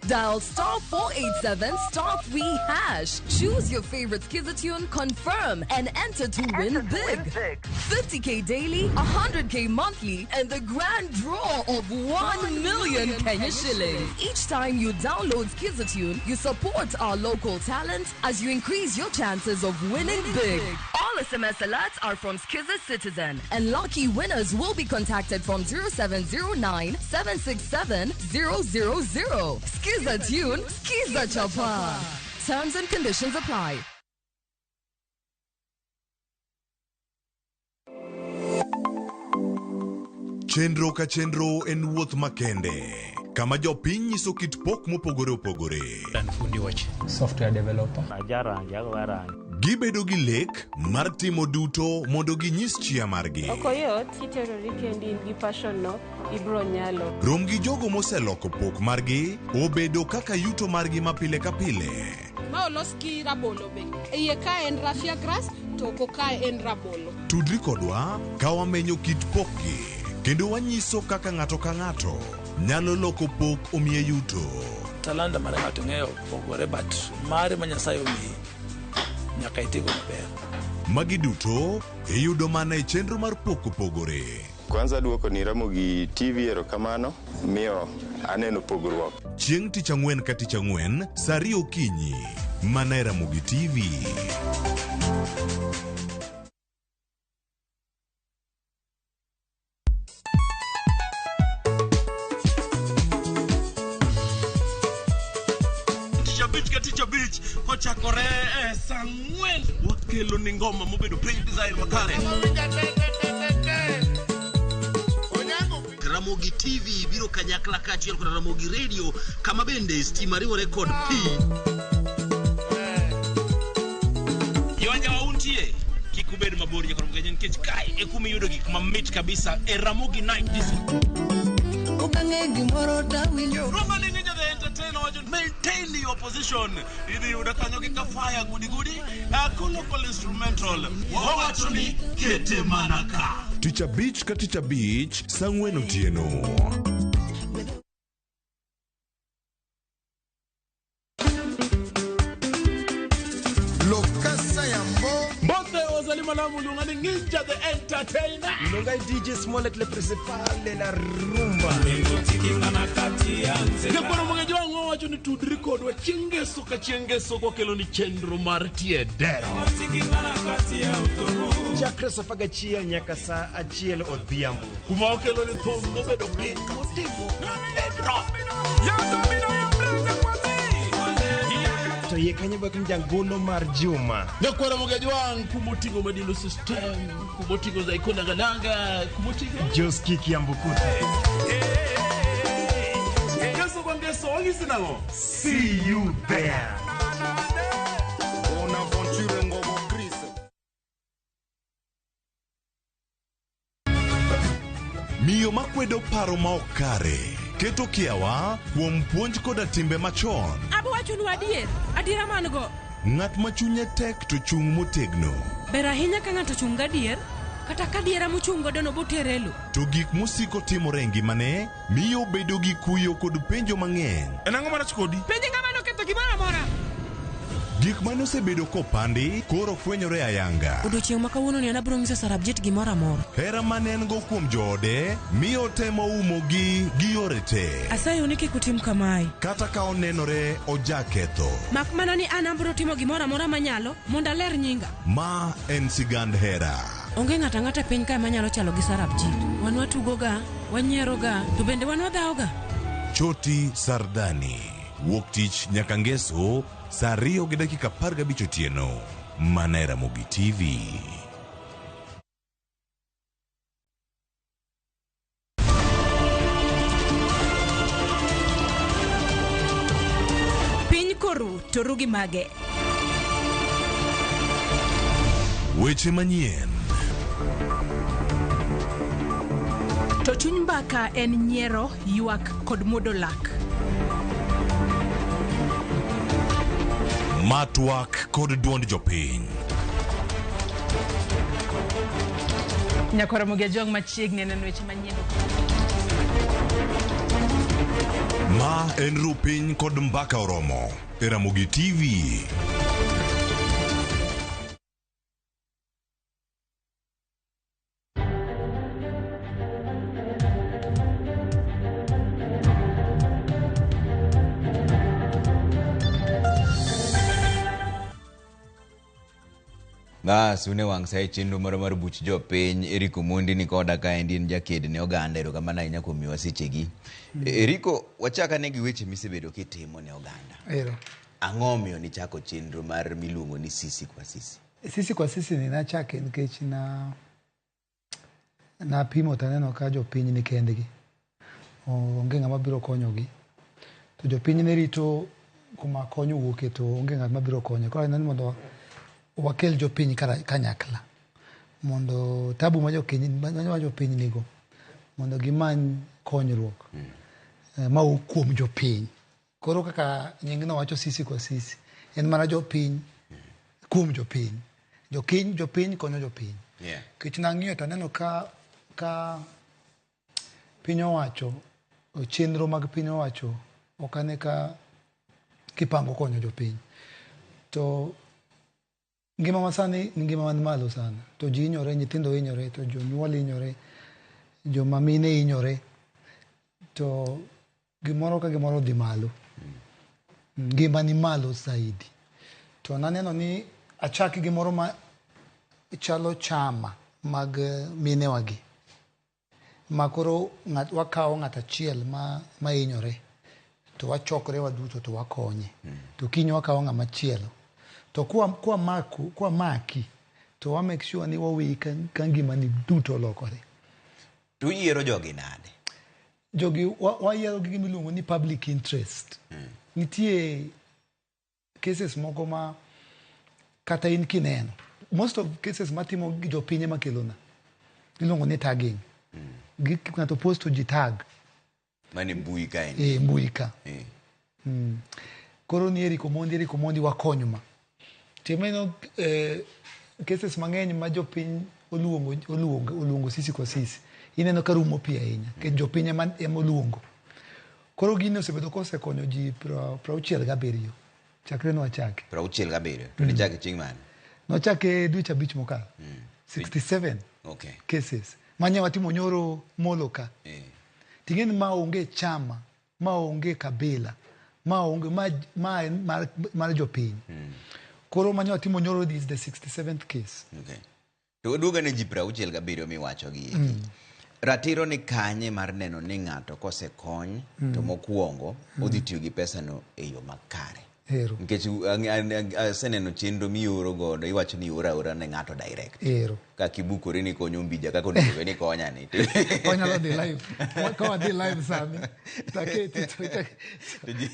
[SPEAKER 26] Dial star 487 star 3 hash. Choose your favorite Skiza tune, confirm, and enter to win big. 50k daily, 100k monthly, and the grand draw of 1 million Kenya shillings. Each time you download Skiza tune, you support our local talent as you increase your chances of winning big. All SMS alerts are from Skiza Citizen, and lucky winners will be contacted from 0709 767 000. Skiza tune, Skiza Chapa. Terms and conditions apply.
[SPEAKER 13] Chenro ka chenro en wuoth makende kama jopiny nyiso kit pok mopogore opogore.
[SPEAKER 27] Fundi wach. Software developer.
[SPEAKER 13] Gibedo gi lek mar timo duto mondo ginyis chia margi.
[SPEAKER 14] Ok oyot kiterori kendi in gi passion no ibro nyalo.
[SPEAKER 13] Rom gi jogo moseloko pok margi obedo kaka yuto margi ma pile ka pile.
[SPEAKER 15] Ma olos gi rabolo be. Iye ka en raffia grass to oko ka en rabolo.
[SPEAKER 13] Tudri kodwa ka wamenyo kit pokgi kendo wanyiso kaka ng'ato ka ng'ato nyalo loko pok omiye yuto.
[SPEAKER 4] Talanta mar ng'ato ng'eyo pogore but mare ma Nyasaye omiyi nyaka itigo maber.
[SPEAKER 13] Magi duto iyudo mana e chenro mar pok opogore.
[SPEAKER 16] Kwanza duoko ni Ramogi TV erokamano miyo aneno pogruok.
[SPEAKER 13] Chieng' tich ang'wen ka tich ang'wen saa ariyo okinyi mana e Ramogi TV.
[SPEAKER 17] Tich abich ka tich abich kochakore e saa ang'wen wakelo ni ngoma mobedo piny design makare.
[SPEAKER 18] Ramogi TV biro kanyakla kaachiel kod Ramogi Radio kama bende stima riwore kod pi.
[SPEAKER 17] Yoja untie kik ubed mabor nyaka Ramogi nikech kae e kuma iyudo gik mamit kabisa e Ramogi Night Disco.
[SPEAKER 19] Ukang'e gimoro tawinjo.
[SPEAKER 17] Roma ni Ninja the Entertainer wacho maintain your position. Idhi yudo kanyo gi kafaya gudi gudi local instrumental. Wawacho ni kete mana ka.
[SPEAKER 13] Tich abich ka tich abich saa ang'wen otieno.
[SPEAKER 11] Lokasa Yambo.
[SPEAKER 17] Mbote wazalima lamu lungani Ninja the Entertainer.
[SPEAKER 20] Lunga DJ Smollett le principal de la rumba.
[SPEAKER 17] Nyakwaro mwangeji wangu wacho ni tudri kodwa chengeso ka chengeso kwa kelo ni chenro mar tie dero.
[SPEAKER 20] Chakre saa 11 nyaka saa 1 odhiambo.
[SPEAKER 17] Kuma okelo ni thum mobedo piny motimo pedro.
[SPEAKER 20] To yie kanyo bak ni jangolo mar Juma.
[SPEAKER 17] Nyakwaro mwangeji wangu kumotingo Madilo System, kumotingo Zaiko Nangananga, kumotingo
[SPEAKER 20] Joski Kiambukuta.
[SPEAKER 17] See you there.
[SPEAKER 11] Bonaventure Ngobo Chris.
[SPEAKER 13] Miyo makwedo paro ma ok kare keto kiawa kuom puonj koda timbe machon.
[SPEAKER 21] Abo wachonu adier, adiera man go.
[SPEAKER 13] Ng'at ma chunye tek to chung' motegno.
[SPEAKER 21] Ber ahinya ka ng'ato chung' gadier, kata ka diera mochung' godo no botere lo.
[SPEAKER 13] To gik mosiko timore e ngimane miyo obedo gi kuyo kod penjo mang'eny.
[SPEAKER 17] En ang'o marach kodi?
[SPEAKER 21] Penj ng'ama noketho gimoro amora.
[SPEAKER 13] Gik mane osebedo kopandi koro fwenyore ayanga.
[SPEAKER 21] Odiochieng' ma kawuono ni an abiro nyiso Sarabjit gimoro amora.
[SPEAKER 13] Hera mane en go kuom joode miyo otemo umogi gi yore te.
[SPEAKER 21] Asayo ni kik utim kamae.
[SPEAKER 13] Kata ka onenore ojaketho.
[SPEAKER 21] Mak mana ni an abiro timo gimoro amora manyalo mondo aler nyinga.
[SPEAKER 13] Ma en sigand hera.
[SPEAKER 21] Onge ng'ato ang'ata e piny kae manyalo chalo gi Sarabjit. Wan watugoga, wanyieroga, to bende wan wadhawoga.
[SPEAKER 13] Choti Sardani. Wuok tich nyaka ngeso saa 2:15 otieno. Mana e Ramogi TV.
[SPEAKER 2] Piny koru to ru gi mage.
[SPEAKER 13] Weche manyien.
[SPEAKER 2] To chuny mbaka en nyiero, ywak kod muodo lak.
[SPEAKER 13] Ma twak kod duond jopiny.
[SPEAKER 3] Nyakwar Ramogi Ajwang' machiegni neno weche manyien.
[SPEAKER 13] Ma en ru piny kod mbaka oromo e Ramogi TV.
[SPEAKER 1] Bas, une wang' sa e chenro moro mar buch jopiny. Eric Omondi ni koda kaendi en jaked ne oganda. Erokamano ahinya kuom miyowa sechegi. Eriko, wachak ane gi weche misebedo kitimo ne oganda.
[SPEAKER 6] Ero.
[SPEAKER 1] Ang'o omiyo nichako chenro mar miluongo ni Sisi kwa Sisi?
[SPEAKER 6] Sisi kwa Sisi ni nachake nikech na napimo taneno ka jopiny ni kendgi. Onge ng'ama biro konyogi. To jopiny ne rito kuma kony owuoke to onge ng'at mabiro konyo. Koro aneno ni mondo wakel jopiny kanyakla. Mondo tabu ma jopiny nigo mondo gimany konyruok mawuok kuom jopiny. Koro kaka nyingno wacho Sisi kwa Sisi, en mana jopiny kuom jopiny. Jopiny konyo jopiny. Nikech nang'iyo to aneno ka piny owacho, chenro mag piny owacho ok ane ka kipango konyo jopiny. To ngima masani ni ngima man malo sana. To ji hinyore, nyithindo hinyore, to jonyuol hinyore, joma mine hinyore. To gimoro ka gimoro dhi malo. Ngima ni malo zaidi. To naneno ni achak gimoro ma chalo chama mag minewagi. Ma koro wakawo ng'at achiel ma hinyore to wachokore waduto to wakonye. To kiny wakawo ng'ama chielo. To kwa maki to wa make sure ni waweyi ka ngimani duto olokore.
[SPEAKER 1] To uyiero jogi nade?
[SPEAKER 6] Jogi wayiero gi gima iluongo ni public interest. Nitie cases moko ma kata in kineno. Most of cases matimo gi jopiny ema kelona. Iluongo ni tagging. Ng'ato post to ji tag.
[SPEAKER 1] Mane mbui ka en?
[SPEAKER 6] Mbui ka. Koro ni Eric Omondi wakony ma. Timeno cases mang'eny ma jopiny oluongo Sisi kwa Sisi. Ineno ka rumo pi ahinya. Nikech jopiny ema oluongo. Koro gini osebedo kosekonyo ji 67 chakre nwachake.
[SPEAKER 1] 67. To nichake chieng' mane?
[SPEAKER 6] Nochake dweche 5 mokalo. 67 cases. Manye watimo nyoro Molo ka. Ting'e ni ma onge chama, ma onge kabila, ma onge ma en mar jopiny. Koro manye watimo nyoro is the 67th case.
[SPEAKER 1] To waduogo ne ji 67 miwacho gi eki. Ratiro ni kanye mar neno ni ng'ato kosekony to mokwongo odhi tiyo gi pesano e yo makare.
[SPEAKER 6] Ero.
[SPEAKER 1] Nikech aseneno chenro mioro godo, iwacho ni ioro aora ne ng'ato direct.
[SPEAKER 6] Ero.
[SPEAKER 1] Kaka ibukori ni konyo Mbija kaka onego bed ni konya ni.
[SPEAKER 6] Wanyalo dhi live. Ka wadhi live sani, taketi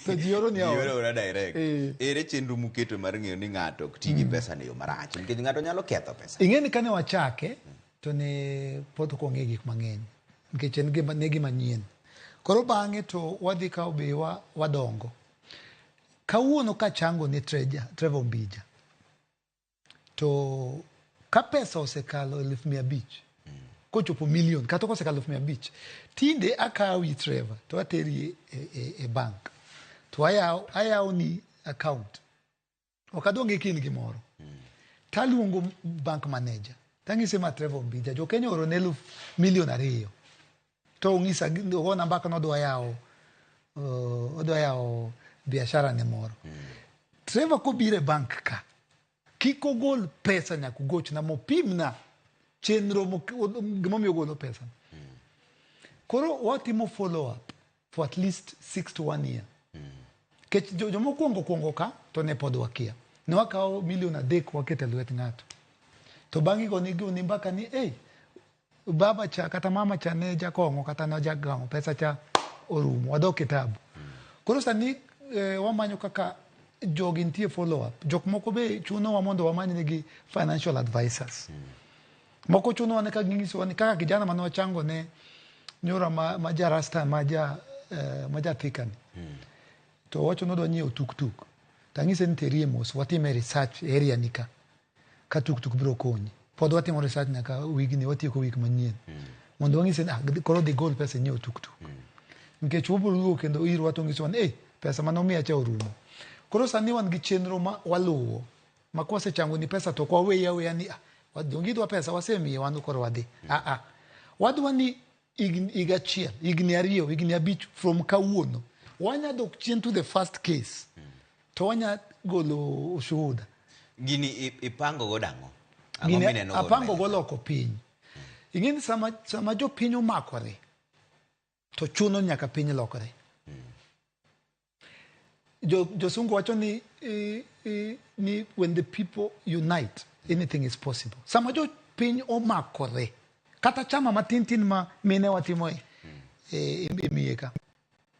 [SPEAKER 6] to ji oro ni
[SPEAKER 1] Ji oro
[SPEAKER 6] aora.
[SPEAKER 1] aora direct. Ere chenro muketo mar ng'eyo ni ng'ato ok ti gi pesa e yo marach? Nikech ng'ato nyalo ketho pesa.
[SPEAKER 6] Ing'e ni kane wachake to ne pod ok wang'e gik mang'eny. Nikech en ne gima nyien. Koro bang'e to wadhi kawo be wadongo. Kawuono kachango ne Trevor Mbija, to ka pesa osekalo 500,000, kochopo million, kata kosekalo 500,000, tinde akawi Trevor to ateri e bank. To ayawo ni account. Ok adwa ng'e kin gimoro. Taluongo bank manager. Tang'ise ma Trevor Ombija, jo Kenya oorone 2 million. To ong'isa ogona mbaka nodwa yawo odwa yawo biashara ne moro. Trevor kobiro e bank ka, kik ogol pesa nyaka ugochna mopimna chenro gimomiyo ogolo pesa. Koro watimo follow up for at least 6 to 1 year. Kech jomokwongo kwongo ka to ne pod wakia. Ne wakawo milion 3 waketo e lwet ng'ato. To bang'e goni goni mbaka ni ei baba cha kata mama cha ne jakong'o kata ne jagamo pesa cha orumo wadok e tabu. Koro sani wamanyo kaka jogi nitie follow up. Jok moko be chunowa mondo wamany negi financial advisors. Moko chunowa ne ka ging'isowa ni kaka kijana mane wachango ne nyora ma ja rasta ma ja Thika ni. To owacho ni odwa nyiewo tuktuk. Tang'ise ni terie mos watime research area ni ka tuktuk biro konyi. Pod watimo research nyaka wigni watieko wik manyien. Mondo wang'ise ni koro dhi gol pesa inyiew tuktuk. Nikech wabiro duogo kendo irwa to ng'isowa ni pesa mane omiya cha orumo. Koro sani wan gi chenro ma waluwo ma kwasechango ni pesa to ok waweyi aweya ni donge idwa pesa wasemiye wan koro wadhi. Wadwa ni higa achiel, higni 2, higni 5 from kawuono wanya dok chien to the first case to wanya golo ushuhuda.
[SPEAKER 1] Gini ipango go dang'o? Ang'o
[SPEAKER 6] Gini
[SPEAKER 1] mineno go
[SPEAKER 6] apango
[SPEAKER 1] mbele?
[SPEAKER 6] go loko piny. Ing'e ni sama jopiny omakore to chuno nyaka piny lokore. Josungu wacho ni when the people unite anything is possible. Sama jopiny omakore kata chama matin tin ma mine watimo e miye ka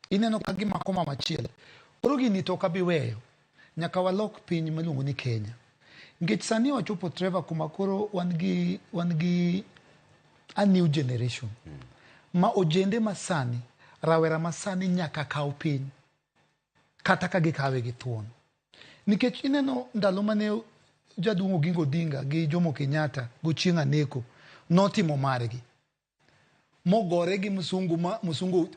[SPEAKER 6] ineno ka gimako mama achiel. Koro gini to ok abi weyo. Nyaka walok piny miluongo ni Kenya. Nikech sani wachopo Trevor kuma koro wan gi a new generation. Ma ojende masani, rawera masani nyaka kaw piny. Kata ka gikawe gi thuon. Nikech ineno ndalo mane jaduong' Oginga Odinga gi Jomo Kenyatta go Chieng' Aneko notimo margi. Mogore gi msungu ma msungu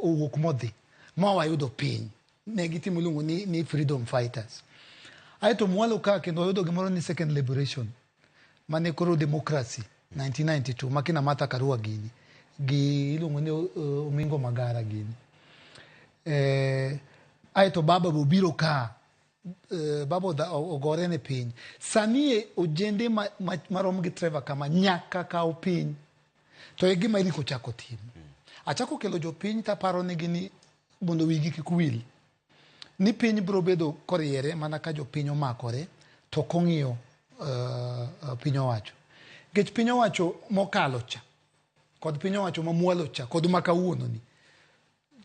[SPEAKER 6] owuok modhi ma wayudo piny. Ne gitimo iluongo ni freedom fighters. Aeto mwalo ka kendo wayudo gimoro ni second liberation mane koro democracy 1992 makina Martha Karua gini gi iluongo ni Omingo Magara gini. Aeto baba be obiro ka baba ogore ne piny. Sani e ojende marom gi Trevor kama nyaka kaw piny. To e gima Eric ochako timo. Achako kelo jopiny taparo negi ni mondo wigi kik wil. Ni piny biro bedo koriere mana ka jopiny omakore to ok ong'iyo piny owacho. Nikech piny owacho mokalo cha kod piny owacho mamwalo cha kod ma kawuono ni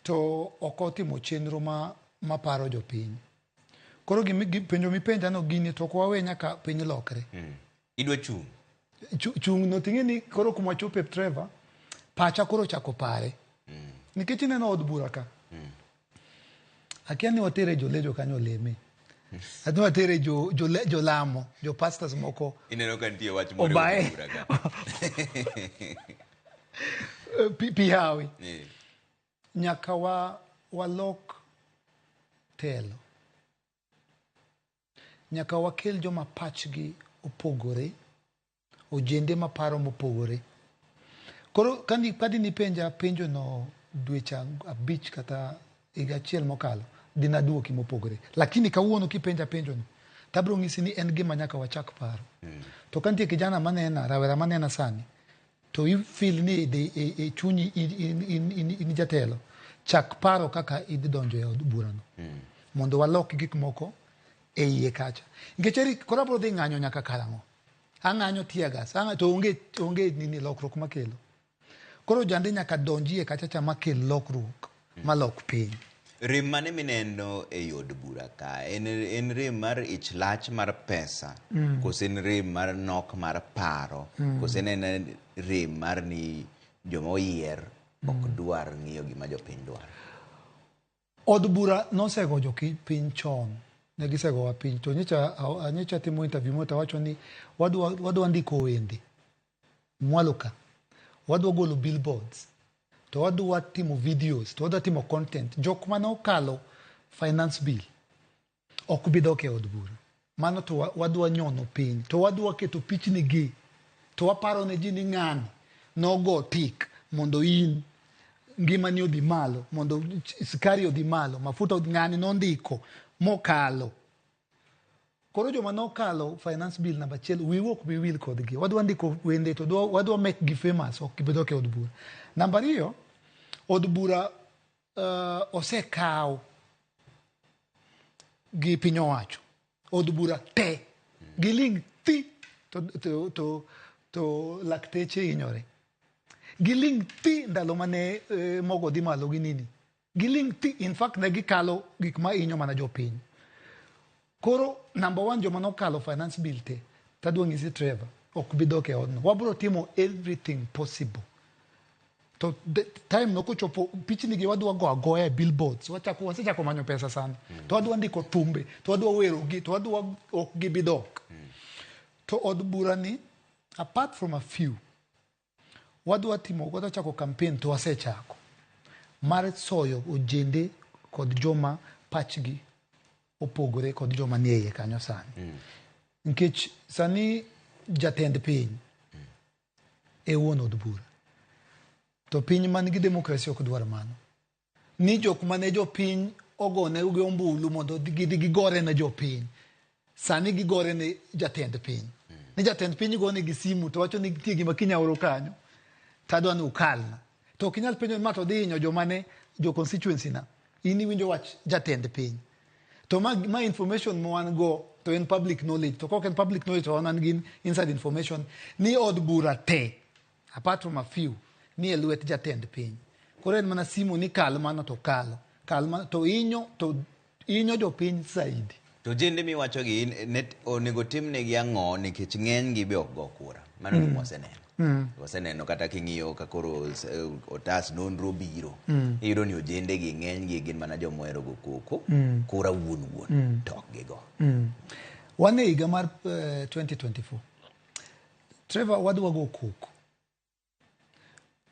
[SPEAKER 6] to ok otimo chenro ma paro jopiny. Koro penjo mipenja no gini to ok wawe nyaka piny lokre.
[SPEAKER 1] Idwa chung'.
[SPEAKER 6] Chung' no ting'e ni koro kuma chope Trevor, pacha koro chako pare. Nikech ineno od bura ka. Akia ni watere jolejo kanyo oleme. Adhi watere jolamo, jo pastors moko.
[SPEAKER 1] Ineno ka nitie wach moro e
[SPEAKER 6] Obaye.
[SPEAKER 1] od bura ka.
[SPEAKER 6] Pi hawi. Nyaka walok telo. Nyaka wakel joma pachgi opogore, ojende maparo mopogore. Koro kadi nipenja penjo no dweche 5 kata higa achiel mokalo, dina duoki mopogore. Lakini kawuono kipenja penjo no, tabiro ng'isi ni en gima nyaka wachak paro. To ka nitie kijana manena, rawera manena sani, to i feel ni e chunyi in jatelo, chak paro kaka idhi donjo e od burano. Mondo walok gik moko e iye kacha. Nikech Eric, koro abiro dhi ng'anyo nyaka karang'o? Ang'anyo tear gas, to onge nini lokruok makelo. Koro jande nyaka donji e kacha cha makel lokruok, malok piny.
[SPEAKER 1] Rem mane mineno e od bura ka? En rem mar ich lach mar pesa? Kose en rem mar nok mar paro? Kose en rem mar ni joma oyier ok dwar ng'iyo gima jopiny dwaro?
[SPEAKER 6] Od bura nosego jopiny chon. Ne gisegowa piny. To nyocha timo interview moro tawacho ni wadwa ndiko wende mwalo ka. Wadwa golo billboards. To wadwa timo videos. To wadwa timo content. Jok mane okalo finance bill ok bi dok e od bura. Mano to wadwa nyono piny to wadwa keto pichni gi to waparo ne ji ni ng'ani nogo tik mondo in ngimani odhi malo, mondo sukari odhi malo, mafuta odhi, ng'ani nondiko mokalo. Koro joma nokalo finance bill namba achiel, wiwa ok bi wil kodgi. Wadwa ndiko wende to wadwa make gi famous, ok gibedo e od bura. Namba ariyo, od bura osekaw gi piny owacho. Od bura te giling thi to lakteche hinyore. Giling thi ndalo mane mogo dhi malo gi nini. Giling thi, in fact ne gikalo gik ma hinyo mana jopiny. Koro number one, joma nokalo finance bill te, tadwa nyisi Trevor, ok bi dok e odno. Wabro timo everything possible. To the time no kochopo, pichni gi wadwa go agoya e billboards. Wachako, wasechako manyo pesa sani. To wadwa ndiko thumbe, to wadwa wero gi, to wadwa ok gibi dok. To od bura ni, apart from a few, wadwa timo, wadwa chako campaign to wasechako. Mar soyo ojende kod joma pachgi opogore kod joma nie iye kanyo sani. Nikech sani jatend piny e wuon od bura. To piny man gi demokrasi ok dwar mano. Ni jok mane jopiny ogone gi ombulu mondo gidhi gigore ne jopiny. Sani gigore ne jatend piny. Ni jatend piny gone gi simu to wacho ni nitie gima kinya oro kanyo. Tadwa ni ukalna. To ok inyal penjo ni ma to dhi hinyo joma ne jo constituency na. In iwinjo wach jatend piny. To ma information ma wan go to en public knowledge. To kok en public knowledge to wan gi inside information ni od bura te, apart from a few, ni e lwet jatend piny. Koro en mana simu ni kal mano to kalo. Kal mano to hinyo jopiny saidi.
[SPEAKER 1] To ojende miwacho gi onego timnegi ang'o nikech ng'eny gi be ok go kura. Mano gima waseneno. Waseneno kata king'iyo ka koro otas nonro biro. Iyudo ni ojende gi ng'eny gi gin mana joma ohero go koko. Kura wuon wuon to ok gigo.
[SPEAKER 6] Wan e higa mar 2024. Trevor, wadwa go koko.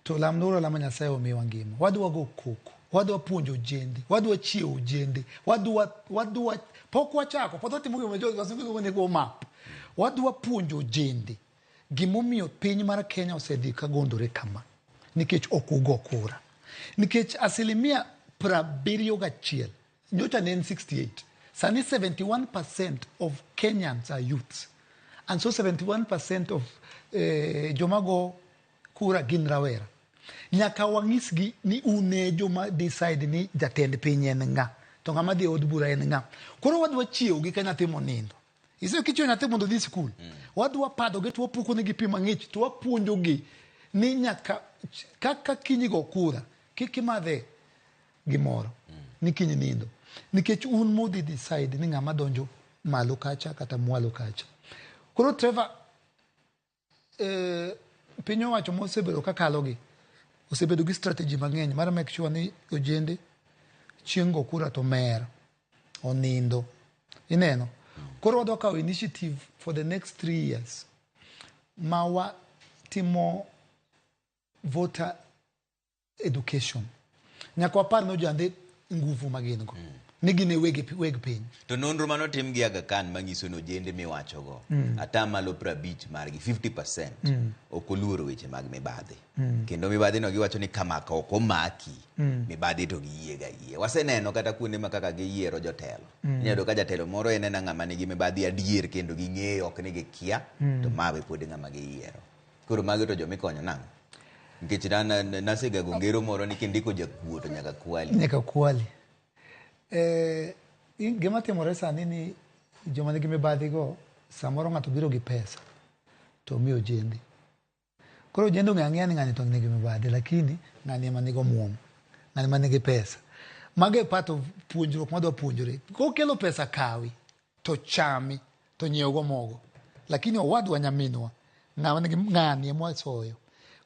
[SPEAKER 6] To lamnuru alama Nyasaye omiwa ngima. Wadwa go koko. Wadwa puonjo ojende. Wadwa chiewo ojende. Wadwa pok wachako. Pod watimo gima jo wasungu luongo ni go map. Wadwa puonjo ojende. Gimomiyo piny mar Kenya osedhi kagondore kama. Nikech ok ugo kura. Nikech 71%, nyocha ne en 68. Sani 71% of Kenyans are youths. And so 71% of joma go kura gin rawera. Nyaka wang'isgi ni un e joma decide ni jatend piny en ng'a. To ng'ama dhi e od bura en ng'a. Koro wadwa chiewogi ka nyathi monindo. Iseyo kichiewo nyathi mondo odhi sikul. Wadwa padhogi to wapuko negi pi mang'ich to wapuonjogi ni nyaka kaka kiny go kura kik imadhe gimoro ni kiny nindo. Nikech un mudhi decide ni ng'ama donjo malo kacha kata mwalo kacha. Koro Trevor, piny owacho mosebedo kakalo gi osebedo gi strategy mang'eny mar make sure ni ojende chieng' go kura to mer onindo ineno. Koro wadwa kawo initiative for the next 3 years ma watimo voter education. Nyaka wapar ni ojande nguvu ma gin go ni gin e weg piny.
[SPEAKER 1] To nonro manotim gi Aga Khan manyiso ni ojende miwachogo 50% margi, 50%, ok oluoro weche mag mibadhi. Kendo mibadhi no giwacho ni kamaka ok omaki, mibadhi to giyie ga yie. Waseneno kata kuonde ma kaka giyiero jotelo. Inyalo yudo ka jatelo moro en ena ng'ama nigi mibadhi adier kendo ging'eyo ok ni gikia to ma be pod e ng'ama giyiero. Koro magi to jomikonyo nang'o? Nikech nasegago ngero moro ni kindiko jakuo to nyaka kwali.
[SPEAKER 6] Nyaka kwali. Gima timore sani ni joma nigi mibadhi go samoro ng'ato biro gi pesa to omiyo ojende. Koro ojende ong'eyo ang'eya ni ng'ani to nigi mibadhi, lakini ng'ani ema nigi omuom, ng'ani ema nigi pesa. Mago e part of puonjruok madwa puonjore. Kokelo pesa kawi to chami to nyiew go mogo. Lakini owadwa nyaminwa ng'ama nigi ng'ani ema wasoyo.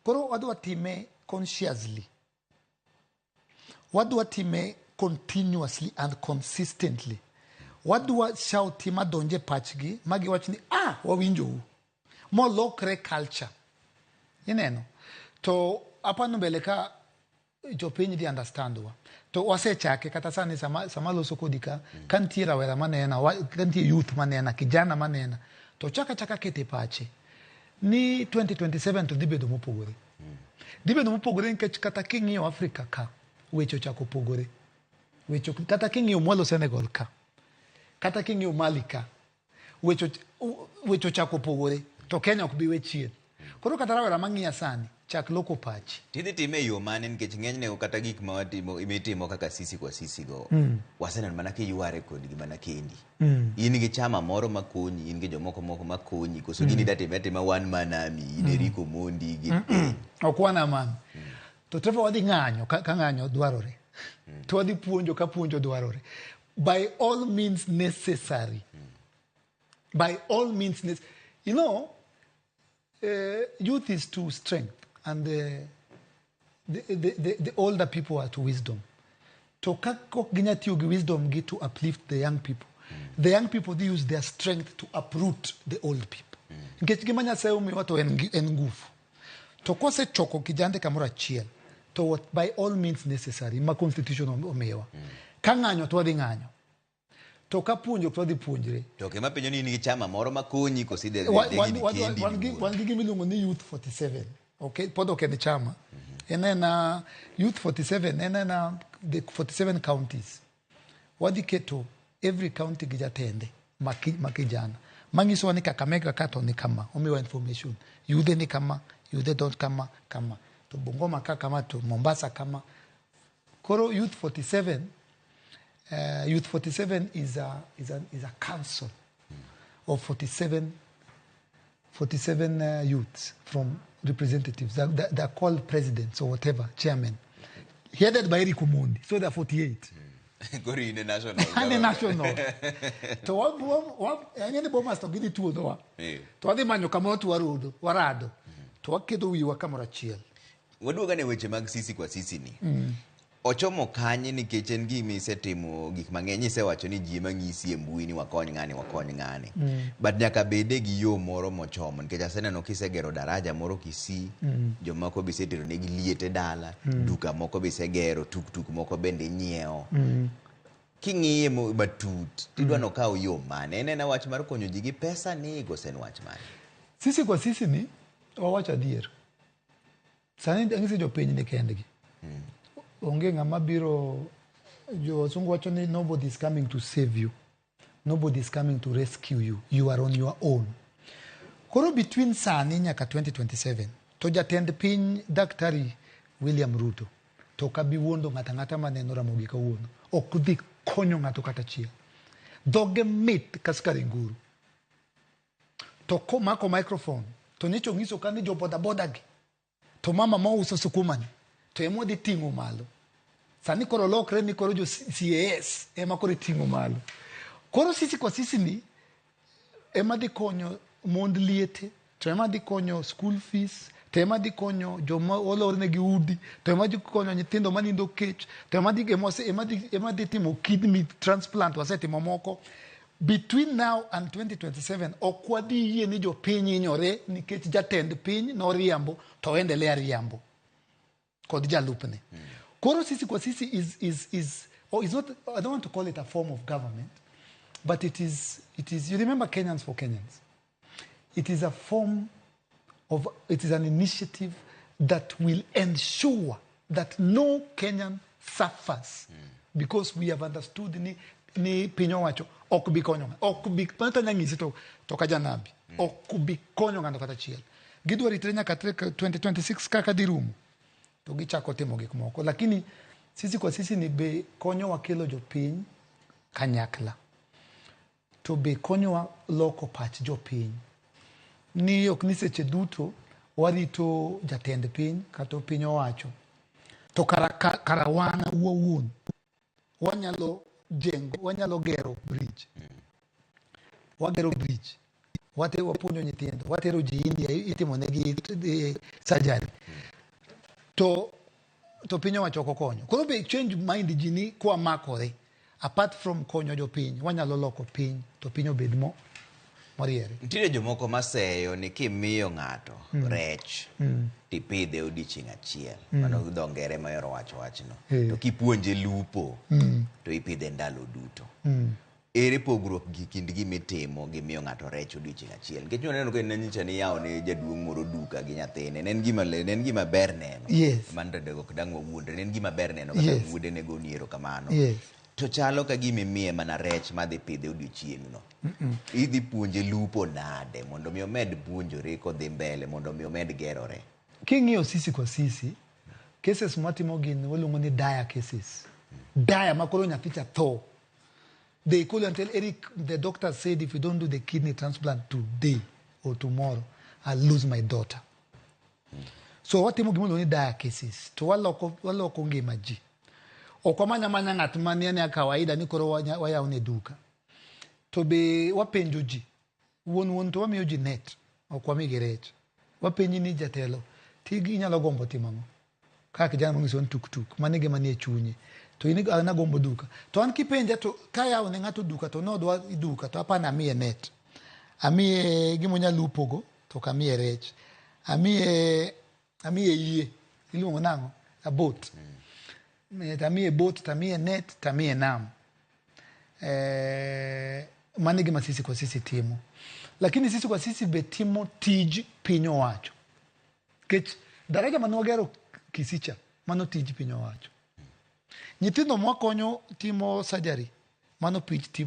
[SPEAKER 6] Koro wadwa time consciously. Wadwa time continuously and consistently. Wadwa shouti madonje e pachgi ma giwach ni ah wawinjou. Molokre culture. Ineno? To apano mbele ka. Jopiny dhi understand wa. To wasechake kata sani sama loso kodi ka, ka nitie rawera manena, ka nitie youth manena, kijana manena, to chaka chaka kete pache ni 2027 to dhi bedo mopogore. Dhi bedo mopogore nikech kata king'iyo Afrika ka, weche ochako pogore. Weche kata king'iyo mwalo Senegal ka, kata king'iyo Mali ka, weche ochako pogore, to Kenya ok bi we chien. Koro kata rawera mang'iya sani, chak loko pachi.
[SPEAKER 1] Tidhi time e yo mane nikech ng'enyne kata gik ma watimo mitimo kaka sisi kwa sisi go waseneno mana kiyware kodgi mana kendi. In gi chama moro makonyi, in gi jomoko moko makonyi, koso gini datime atima one man army, in Eric Omondi gi
[SPEAKER 6] Ok wan aman. To Trevor wadhi ng'anyo ka ng'anyo dwarore. To wadhi puonjo ka puonjo dwarore. By all means necessary. By all means necessary. You know, youth is to strength and the older people are to wisdom. To ka ok ginya tiyo gi wisdom gi to uplift the young people. The young people, they use their strength to uproot the old people. Nikech gima Nyasaye omiwa to en nguvu. To kosechoko kijande kamoro achiel, to what by all means necessary ma constitution omiwa. Ka ng'anyo to wadhi ng'anyo. To ka puonjo to wadhi puonjre.
[SPEAKER 1] To kema penjo ni in gi chama moro makonyi koso idhi dhi kendi iwuon?
[SPEAKER 6] Wan gi gima iluongo ni Youth 47. Okay, pod ok en chama. En ena Youth 47, en ena the 47 counties. Wadhi keto every county gi jatende ma kijana. Manyisowa ni Kakamega ka to ni kama, omiwa information. Yudhe ni kama, yudhe dot kama, kama. To Bungoma ka kama, to Mombasa kama. Koro Youth 47, Youth 47 is a council of 47 youths from representatives. They're called presidents or whatever, chairmen. Headed by Eric Omondi. So they're 48.
[SPEAKER 1] Koro in e national.
[SPEAKER 6] An e national. To ang'e ni Bomas to gidhi tuodhowa. To wadhi manyo kamoro to warudo, warado. To waketo wiwa kamoro achiel.
[SPEAKER 1] Waduogo ane weche mag sisi kwa sisi ni. Ochomo kanye nikech en gima isetimo gik mang'eny isewacho ni ji ema ng'isi e mbui ni wakony ng'ani wakony ng'ani. But nyaka bede gi yo moro mochomo nikech aseneno kisegero daraja moro Kisii, jomoko be isetero negi liete dala, duka moko be isegero, tuktuk moko bende inyiewo. King'iye matut, tidwa nokaw yo mane? En ena wach mar konyo ji gi pesa ni koso en wach mane?
[SPEAKER 6] Sisi kwa sisi ni wawacho adier. Sani ang'isi jopiny ni kendgi. Onge ng'ama biro, jo wasungu wacho ni nobody is coming to save you. Nobody is coming to rescue you. You are on your own. Koro between sani nyaka 2027 to jatend piny Daktari William Ruto to ok abi wuondo ng'ato ang'ata maneno Ramogi kawuono. Ok dhi konyo ng'ato kata achiel. Dhoge mit ka sukari nguru. To komako microphone to nyocha onyiso ka ni jo boda boda gi to mama mauso sukuma ni to ema odhi ting'o malo. Sani koro lokre ni koro jo CAS ema koro iting'o malo. Koro sisi kwa sisi ni ema dhi konyo mond liete, to ema dhi konyo school fees, to ema dhi konyo joma olornegi udi, to ema dhi konyo nyithindo manindo kech, to ema dhi timo kidney transplant wasetimo moko. Between now and 2027 ok wadhi yie ni jopiny hinyore nikech jatend piny noriambo to endelea riambo kod jalupne. Koro sisi kwa sisi is oh, it's not, I don't want to call it a form of government, but it is, you remember Kenyans for Kenyans. It is a form of, it is an initiative that will ensure that no Kenyan suffers because we have understood ni piny owacho ok bi konyo ok bi mano to anyalo nyisi to ka janabi ok bi konyo ng'ato kata achiel. Gidwa ritre nyaka 2026 kaka dhi rumo to gichako timo gik moko, lakini sisi kwa sisi ni be konyowa kelo jopiny kanyakla to be konyowa loko pach jopiny ni ok ni seche duto warito jatend piny kata piny owacho to kara wan wawuon wanyalo jengo, wanyalo gero bridge, wagero bridge, wapuonjo nyithindo, watero ji India itimo negi surgery to piny owacho ok okonyo. Koro be change mind ji ni kwamakore, apart from konyo jopiny, wanyalo loko piny to piny obed mo moriere.
[SPEAKER 1] Nitiere jomoko maseyo ni kimiyo ng'ato rech tipidhe odiochieng' achiel. Mano dho ngere ma ohero wacho wachno. To kipuonje lupo to ipidhe ndalo duto. Ere pogruok gi kind gima itimo gi miyo ng'ato rech odiochieng' achiel? Nikech nwaneno ka nyicha ni yawo ne jaduong' moro duka gi nyathine. Ne en gima ne en gima ber neno. Mano to ok dang' wawuondre. Ne en gima ber neno kaka wuode ne goni erokamano. To chalo ka gima imiye mana rech madhi pidhe odiochieng'no. Idhi puonje lupo nade mondo mi omed puonjore kodhi mbele mondo mi omed gerore?
[SPEAKER 6] King'iyo sisi kwa sisi, cases mwatimo gin waluongo ni dire cases. Dire ma koro nyathi cha tho. They call you and tell Eric, the doctor said if you don't do the kidney transplant today or tomorrow, I'll lose my daughter. So watimo gima iluongo ni dire cases. To waloko ngima ji. Ok wamanya manya ng'at manie ne kawaida ni koro wayawo ne duka. To be wapenjo ji. Wuon to wamiyo ji net. Ok wamigi rech. Wapenji ni jatelo, tigi inyalo gombo timo ang'o? Kaka kijana manyiso ni tuk tuk, mano e gima nie chunye. To in an agombo duka. To an kipenja to kayawo ne ng'ato duka to nodwa duka to apani amiye net. Amiye gima onyalo lupogo to ok amiye rech. Amiye yie. Iluongo nang'o? A boat. Tamiye boat, tamiye net, tamiye nam. Mano e gima sisi kwa sisi timo. Lakini sisi kwa sisi be timo tij piny owacho. Nikech daraja mane wagero Kisicha, mano tij piny owacho. Nyithindo mwakonyo timo surgery, mano piny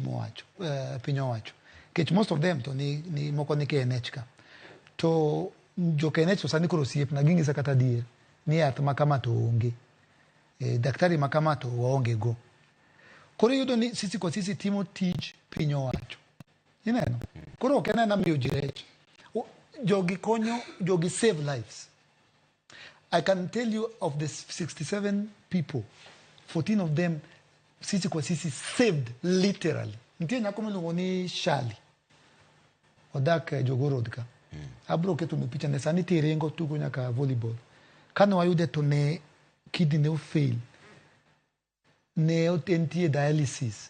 [SPEAKER 6] owacho. Nikech most of them to ni moko ni KNH ka. To jo KNH to sani koro osiepna, ging'isa kata adier ni yath ma kama to onge. Daktari ma kama to waonge go. Koro iyudo ni sisi kwa sisi timo tij piny owacho. Ineno? Koro ok en ena miyo ji rech. Jogi konyo, jogi save lives. I can tell you of the 67 people, 14 of them sisi kwa sisi saved literally. Nitie nyako miluongo ni Shali. Odak Jogoo Road ka. Abro keto ne picha ne sani tiringo tugo nyaka volleyball. Kane wayude to ne kidney ne ofail. Ne entie dialysis.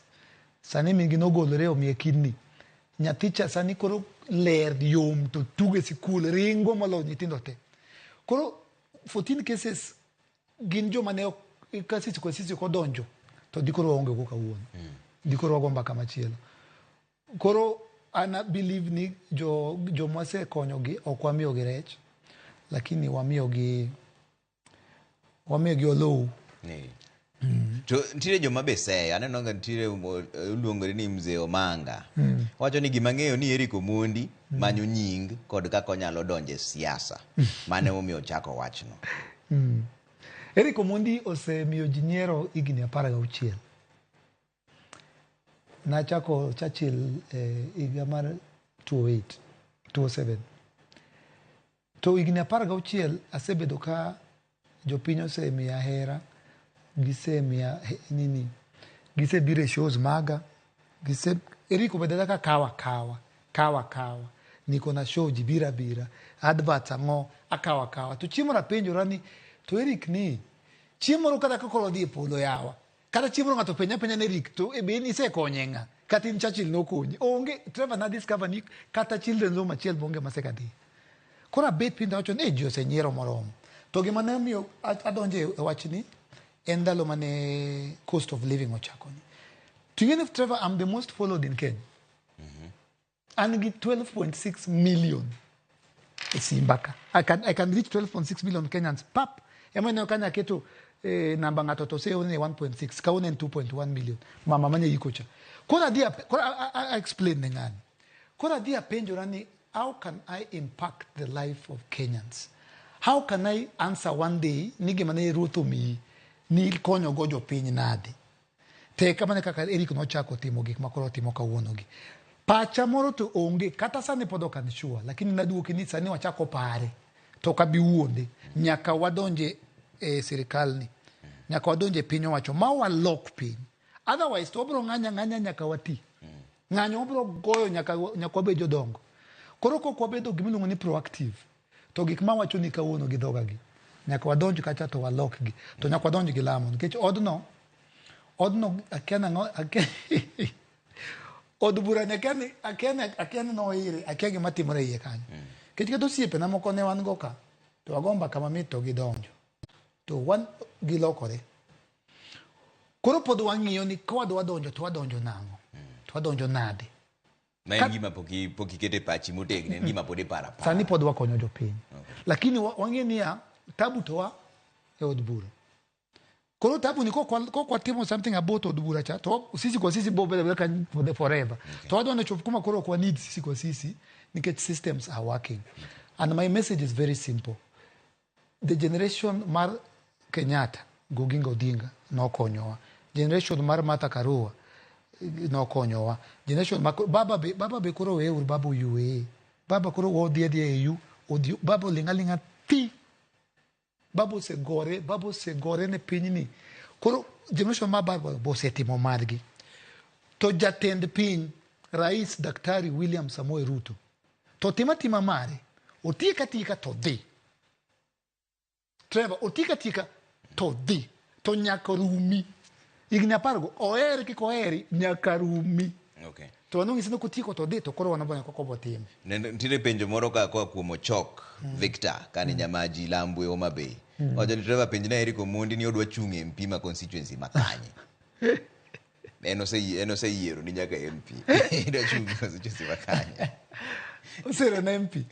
[SPEAKER 6] Sani min gi nogolore omiye kidney. Nyathi cha sani koro ler yom to tugo e sikul ringo moloyo nyithindo te. Koro 14 cases gin joma ne ka sisi kwa sisi ok odonjo to dikoro waonge go kawuono. Dikoro wago mbaka machielo. Koro an believe ni joma wasekonyogi ok wamiyogi rech, lakini wamiyogi olowu.
[SPEAKER 1] To nitiere joma be seyo, aneno ka nitiere oluongore ni Mzee Omanga. Wacho ni gima ng'eyo ni Eric Omondi manyo nying kod kaka onyalo donjo e siasa. Mano emomiyo ochako wachno.
[SPEAKER 6] Eric Omondi osemiyo ji nyiero higni 16. Nachako Churchill higa mar 2008, 2007. To higni 16 asebedo ka jopiny osemiya hera, gisemiya nini, gisebiro e shows maga, Eric obedo kaka kawa, niko na show ji bira bira, adverts ang'o, akawa kawa. To chieng' moro apenjora ni, to Eric ni, chieng' moro kata ka koro odhi e polo yawa, kata chieng' moro ng'ato penja penja ni Eric, to be in isekonye ng'a? Kata in Churchill nokonyi. Onge, Trevor na discover ni kata children's home achiel be onge masekadhi. Koro abet piny to awacho ni ji osenyiero moromo. To gima ne omiyo adonjo e wachni en ndalo mane cost of living ochako ni. To ing'e ni Trevor, I'm the most followed in Kenya. An gi 12.6 million e simba ka. I can reach 12.6 million Kenyans. Pap! Ema ineno ka nyaketo namba ng'ato to oseone 1.6, kawuono en 2.1 million. Mama mane yiko cha. Koro adhi koro I explain ne ng'ani. Koro adhi apenjora ni how can I impact the life of Kenyans? How can I answer one day ni gima ne ruoth omiyi ni konyo go jopiny nade? Te kamano kaka Eric nochako timo gik ma koro otimo kawuono gi. Pacha moro to onge, kata sani pod ok an sure, lakini naduoki ni sani wachako pare. To ok abi wuonde. Nyaka wadonje e sirikal ni. Nyaka wadonje e piny owacho ma walok piny. Otherwise to wabiro ng'anya ng'anya nyaka wati. Ng'anyo wabiro goyo nyaka wabed jodongo. Koro kok wabedo gima iluongo ni proactive, to gik ma wacho ni kawuono gi dhoga gi, nyaka wadonj kacha to walok gi. To nyaka wadonj gi lamo, nikech odno, akia nang'o, akia, Od bura ni akia ni akia ni akia ni noire akia gima timore e iye kanyo. Nikech kata osiepena moko ne wan go ka to wago mbaka mamit to gidonjo. To wan gilokore. Koro pod wang'iyo ni ka wadwa donjo to wadonjo nang'o? To wadonjo nade?
[SPEAKER 1] Ma en gima pok pok iketo e pachi motegno, en gima pod iparo apara.
[SPEAKER 6] Sani pod wakonyo jopiny. Lakini wang'e niya, tabu to wa e od bura. Koro tabu ni kok watimo something about od bura cha, to sisi kwa sisi bo bedo ka for the forever. To wadwa ni chop kuma koro ok wa need sisi kwa sisi nikech systems are working. And my message is very simple. The generation mar Kenyatta, Oginga Odinga nokonyowa. Generation mar Martha Karua nokonyowa. Generation mar baba be, baba be koro weuru, baba oyueye. Baba koro odhi adhiya e EU, odhi, baba oling' aling'a thi. Baba osegore, baba osegore ne pinyni. Koro generation mar baba be osetimo margi. To jatend piny, Rais Daktari William Samoei Ruto, to tim atima mare, otiek atieka to dhi. Trevor, otiek atieka to dhi. To nyaka rumi. Higni apar go, oher kik oheri, nyaka rumi.
[SPEAKER 1] Okay.
[SPEAKER 6] To wanong'isi ni kotieko to dhi, to koro wan bende kaka wabotimo.
[SPEAKER 1] Nitiere penjo moro ka koa kuom Ochok Victor kani Nyamaji Lambwe Homa Bay. Owacho ni Trevor penj na Eric Omondi ni odwa chung' MP ma constituency ma kanye. En oseyiero ni nyaka MP. Idwa chung' constituency ma kanye.
[SPEAKER 6] Osero na MP.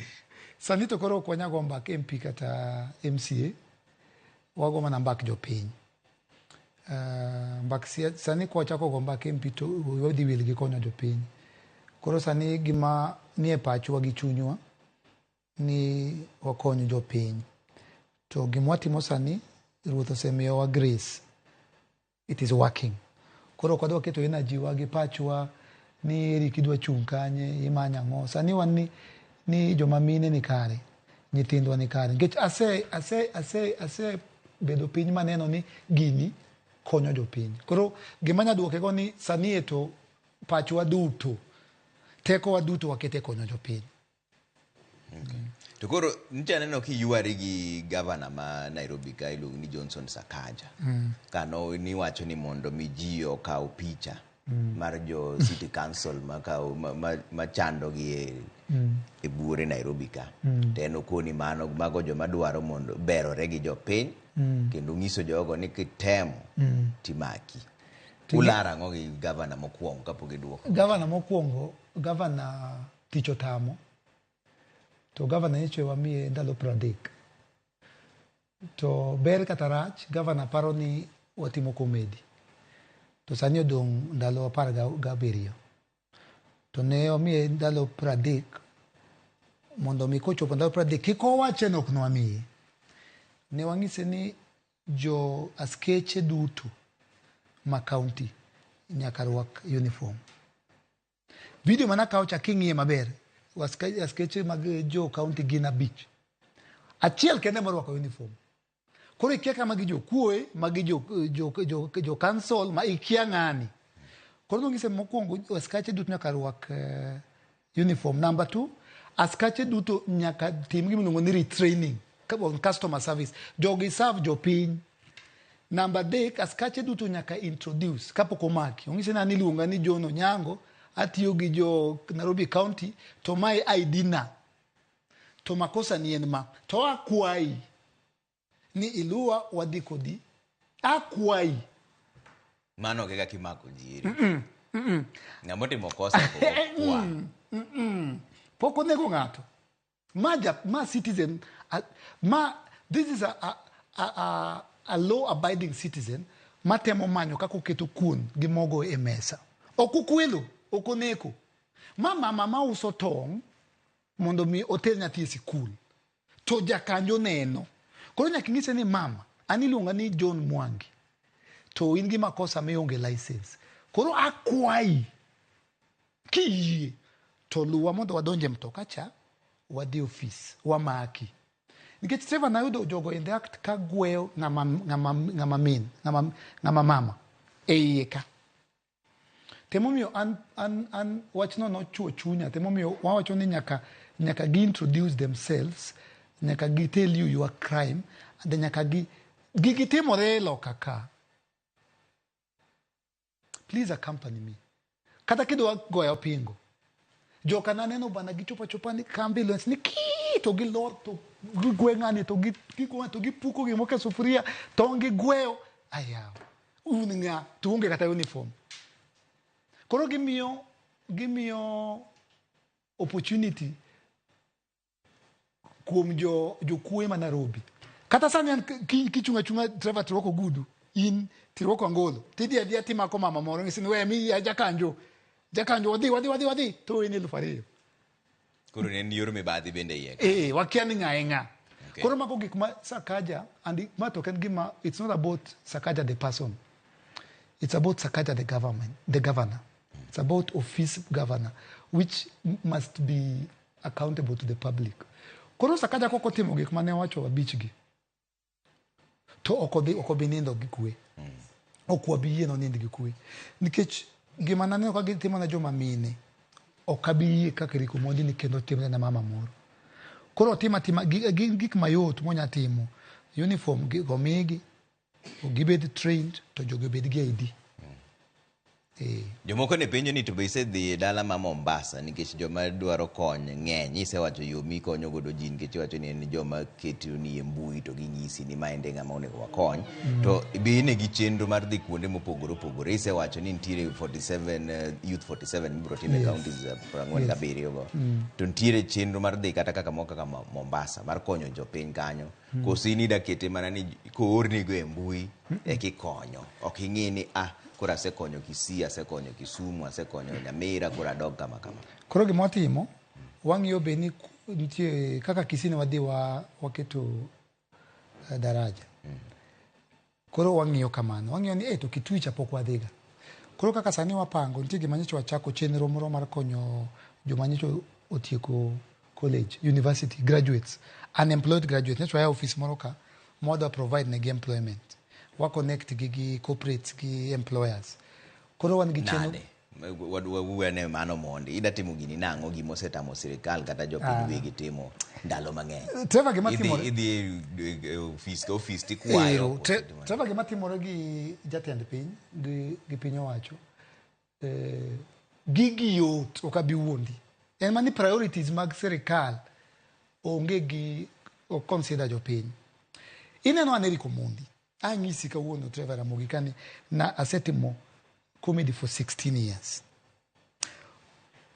[SPEAKER 6] Sani to koro ok wanyal go mbak MP kata MCA. Wago mana mbak jopiny. Mbak sani kwachako go mbak MP to wadhi wil gi konyo jopiny. Koro sani gima nie pachwa gi chunywa ni wakony jopiny. To gima watimo sani, Ruoth osemiyowa grace. It is working. Koro ok wadwa keto energy wa gi pachwa ni eri kidwa chung' kanye, imanyo ang'o. Sani wan ni joma mine ni kare, nyithindwa ni kare. Nikech ase bedo piny maneno ni gini konyo jopiny. Koro gima anya duoke go ni sani e to pachwa duto, tekowa duto wakete konyo jopiny.
[SPEAKER 1] Okay. To koro nyicha aneno kiywari gi gavana ma Nairobi ka iluongo ni Johnson Sakaja. Kano niwacho ni mondo mi ji okaw picha mar jo City Council ma chando gi e buore Nairobi ka. To en okoni mano mago joma dwaro mondo berore gi jopiny kendo nyiso jogo ni kitemo timaki. Ular ang'o gi gavana mokwongo kapok iduoko?
[SPEAKER 6] Gavana mokwongo, gavana tich otamo. To gavana nyicho wamiye ndalo 30. To ber kata rach, gavana paro ni watimo comedy. To sani odong' ndalo 17. To ne omiye ndalo 30 mondo mi kochopo ndalo 30 kik owache ni ok nwamiye. Ne wang'ise ni jo askeche duto ma county nyaka rwak uniform. Video manakawo cha king'iye maber, askeche mag jo county gin 5. Achiel kende morwako uniform. Koro ikia ka magi jokuoe, magi jo council, ma ikia ng'ani. Koro nong'ise mokwongo askache duto nyaka rwak uniform. Number 2, askache duto nyaka tim gima iluongo ni retraining on customer service. Jogi serve jopiny. Number 3, askache duto nyaka introduce kapok omaki. Ong'ise ni an iluonga ni John Onyango, atiyo gi jo Nairobi County, to mae ID na. To makosa ni en ma. To akwayi ni iluwa wadhi kodi. Akwayi.
[SPEAKER 1] Mano kaka kimako ji eri. Ng'ama otimo kosa kwa.
[SPEAKER 6] Pok onego ng'ato. Ma, ma citizen, ma this is a law abiding citizen matemo manyo kaka oketo kuon gi mogo e mesa. Ok okwelo, ok oneko. Ma mama mauso tong' mondo mi oter nyathi e sikul. To jakanyo neno. Koro nyaka inyise ni mama, an iluonga ni John Mwangi. To in gi makosa mionge license. Koro akwayi kiyie to luwa mondo wadonje mtoka cha wadhi ofis wamaki. Nikech Trevor nayudo jogo in the act ka gweyo ng'ama min, ng'ama mama e iye ka. Temomiyo an wachno nochuo chunya, temomiyo wawacho ni nyaka gi introduce themselves, nyaka gi tell you your crime, and nyaka gi gigi timore e loka ka. Please accompany me. Kata kidwa goyo pingo. Joka naneno bana gichopo achopa ni ka ambulance ni kii to gilor to gigwe ng'ani to gigwe to gipuko gimoko e sufuria to gigweyo. Ayaw. Un ng'a to uonge kata uniform. Koro gimiyo opportunity kuom jokuoye ma Nairobi. Kata sani an kichung' achung'a Trevor tirwako gudu, in tirwako angolo, tidhi adhiya timako mama moro ng'isi ni we mi jakanjo, jakanjo wadhi to weni 2,000.
[SPEAKER 1] Koro ne en yor mibadhi bende iye.
[SPEAKER 6] Eh, wakia ni ng'a e ng'a.
[SPEAKER 1] Okay.
[SPEAKER 6] Koro mago gik ma Sakaja, and ma to ok en gima, it's not about Sakaja the person. It's about Sakaja the government, the governor. It's about office governor, which must be accountable to the public. Koro Sakaja kok otimo gik mane owacho abich gi, to ok obi nindo gi kwe. Ok wabi yie nonind gi kwe. Nikech gima naneno ka gitimo ne joma mine, ok abi yie kaka Eric Omondi ni kendo timne ne mama moro. Koro otim atima gin gik mayot monya timo. Uniform gi omigi, gibed trained to jogi obed gi ID.
[SPEAKER 1] Jomoko ne penjo ni to be isedhi e dala ma Mombasa nikech joma dwaro kony ng'eny. Isewacho yo mikonyo godo ji nikech iwacho ni en joma ketoni e mbui to ginyisi ni ma ende ng'ama onego wakony. To be in gi chenro mar dhi kuonde mopogore opogore. Isewacho ni nitiere 47 Youth 47 mibiro tim e counties 47 go. To nitiere chenro mar dhi kata kaka moko kaka Mombasa mar konyo jopiny kanyo. Koso in ida kete mana ni koornigo e mbui eka ikonyo. Ok ing'i ni koro asekonyo Kisii, asekonyo Kisumu, asekonyo Nyamira, koro adog kama kama.
[SPEAKER 6] Koro gima watimo, wang'iyo be ni nitie kaka Kisii ne wadhi waketo daraja. Koro wang'iyo kamano, wang'iyo ni to Kitui cha pok wadhiga. Koro kaka sani wapango, nitie gima nyocha wachako chenro moro mar konyo joma nyocha otieko college, university, graduates, unemployed graduates. Nyocha wayawo office moro ka, mwadwa provide negi employment. Wa connect gi corporates gi employers. Koro wan gi chenro.
[SPEAKER 1] Nade? Wawuo mano mondi. Ida timo gini nang'o gima osetamo sirikal kata jopiny wegi timo ndalo mang'eny.
[SPEAKER 6] Trevor, gima timore
[SPEAKER 1] Idhi e ofis ka ofis tikwayo.
[SPEAKER 6] Trevor, gima timore gi jatend piny gi piny owacho, gigi yot ok abi wuondi. En mana ni priorities mag sirikal onge gi ok consider jopiny. Ineno an Eric Omondi. Anyisi kawuono Trevor Ramogi kani na asetimo comedy for 16 years.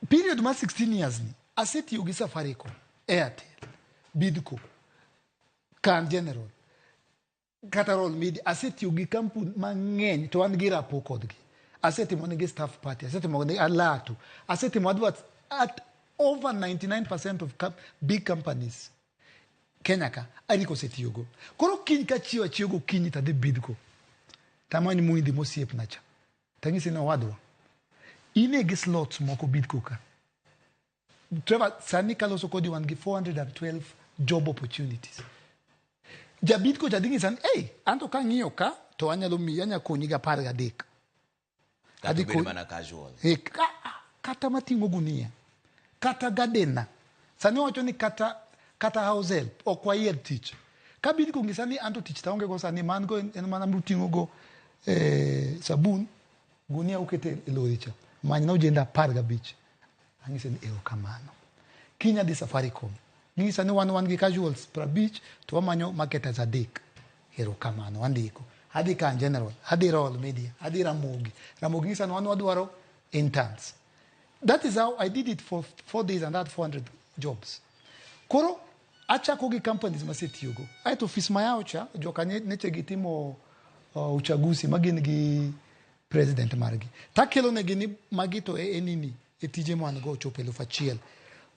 [SPEAKER 6] Period mar 16 years ni asetiyo gi Safaricom, Airtel, Bidco, Kan General, kata Royal Media. Asetiyo gi kampuni mang'eny to an gi rapport kodgi. Asetimo negi staff party, asetimo negi alatu, asetimo adverts at over 99% of big companies Kenya ka Eric osetiyogo. Koro kiny ka chiewo achiewo gokinyi tadhi Bidco, tamany muhindi mosiepna cha, tanyise ni owadwa, in e gi slots moko Bidco ka. Trevor, sani kaloso kodi wan gi 412 job opportunities. Ja Bidco cha dhi nyisa ni, hey, anto kang'iyo ka to anyalo miyi, anyalo konyi gi 13.
[SPEAKER 1] Kata obed mana casual.
[SPEAKER 6] Kata mating'o gunia, kata gardener. Sani wacho ni kata house help ok wayier tich. Ka Bidco ng'isa ni anto tich taonge go sani, man go en mana muting'o go sabun, gunia ukete e lori cha. Manyna ojende 15. Anyise ni erokamano. Kiny adhi Safaricom. Ng'isa ni wan gi casuals 50 to wamanyo marketers 3. Erokamano, andiko. Adhi Kan General, adhi Royal Media, adhi Ramogi. Ramogi ng'isa ni wan wadwaro interns. That is how I did it for 4 days and had 400 jobs. Koro achako gi companies masetiyogo. Aeto office mayawo cha, joka neche gitimo uchaguzi magin gi president margi. Takelo negi ni magi to e nini, e tije mwan go ochopo 1,000.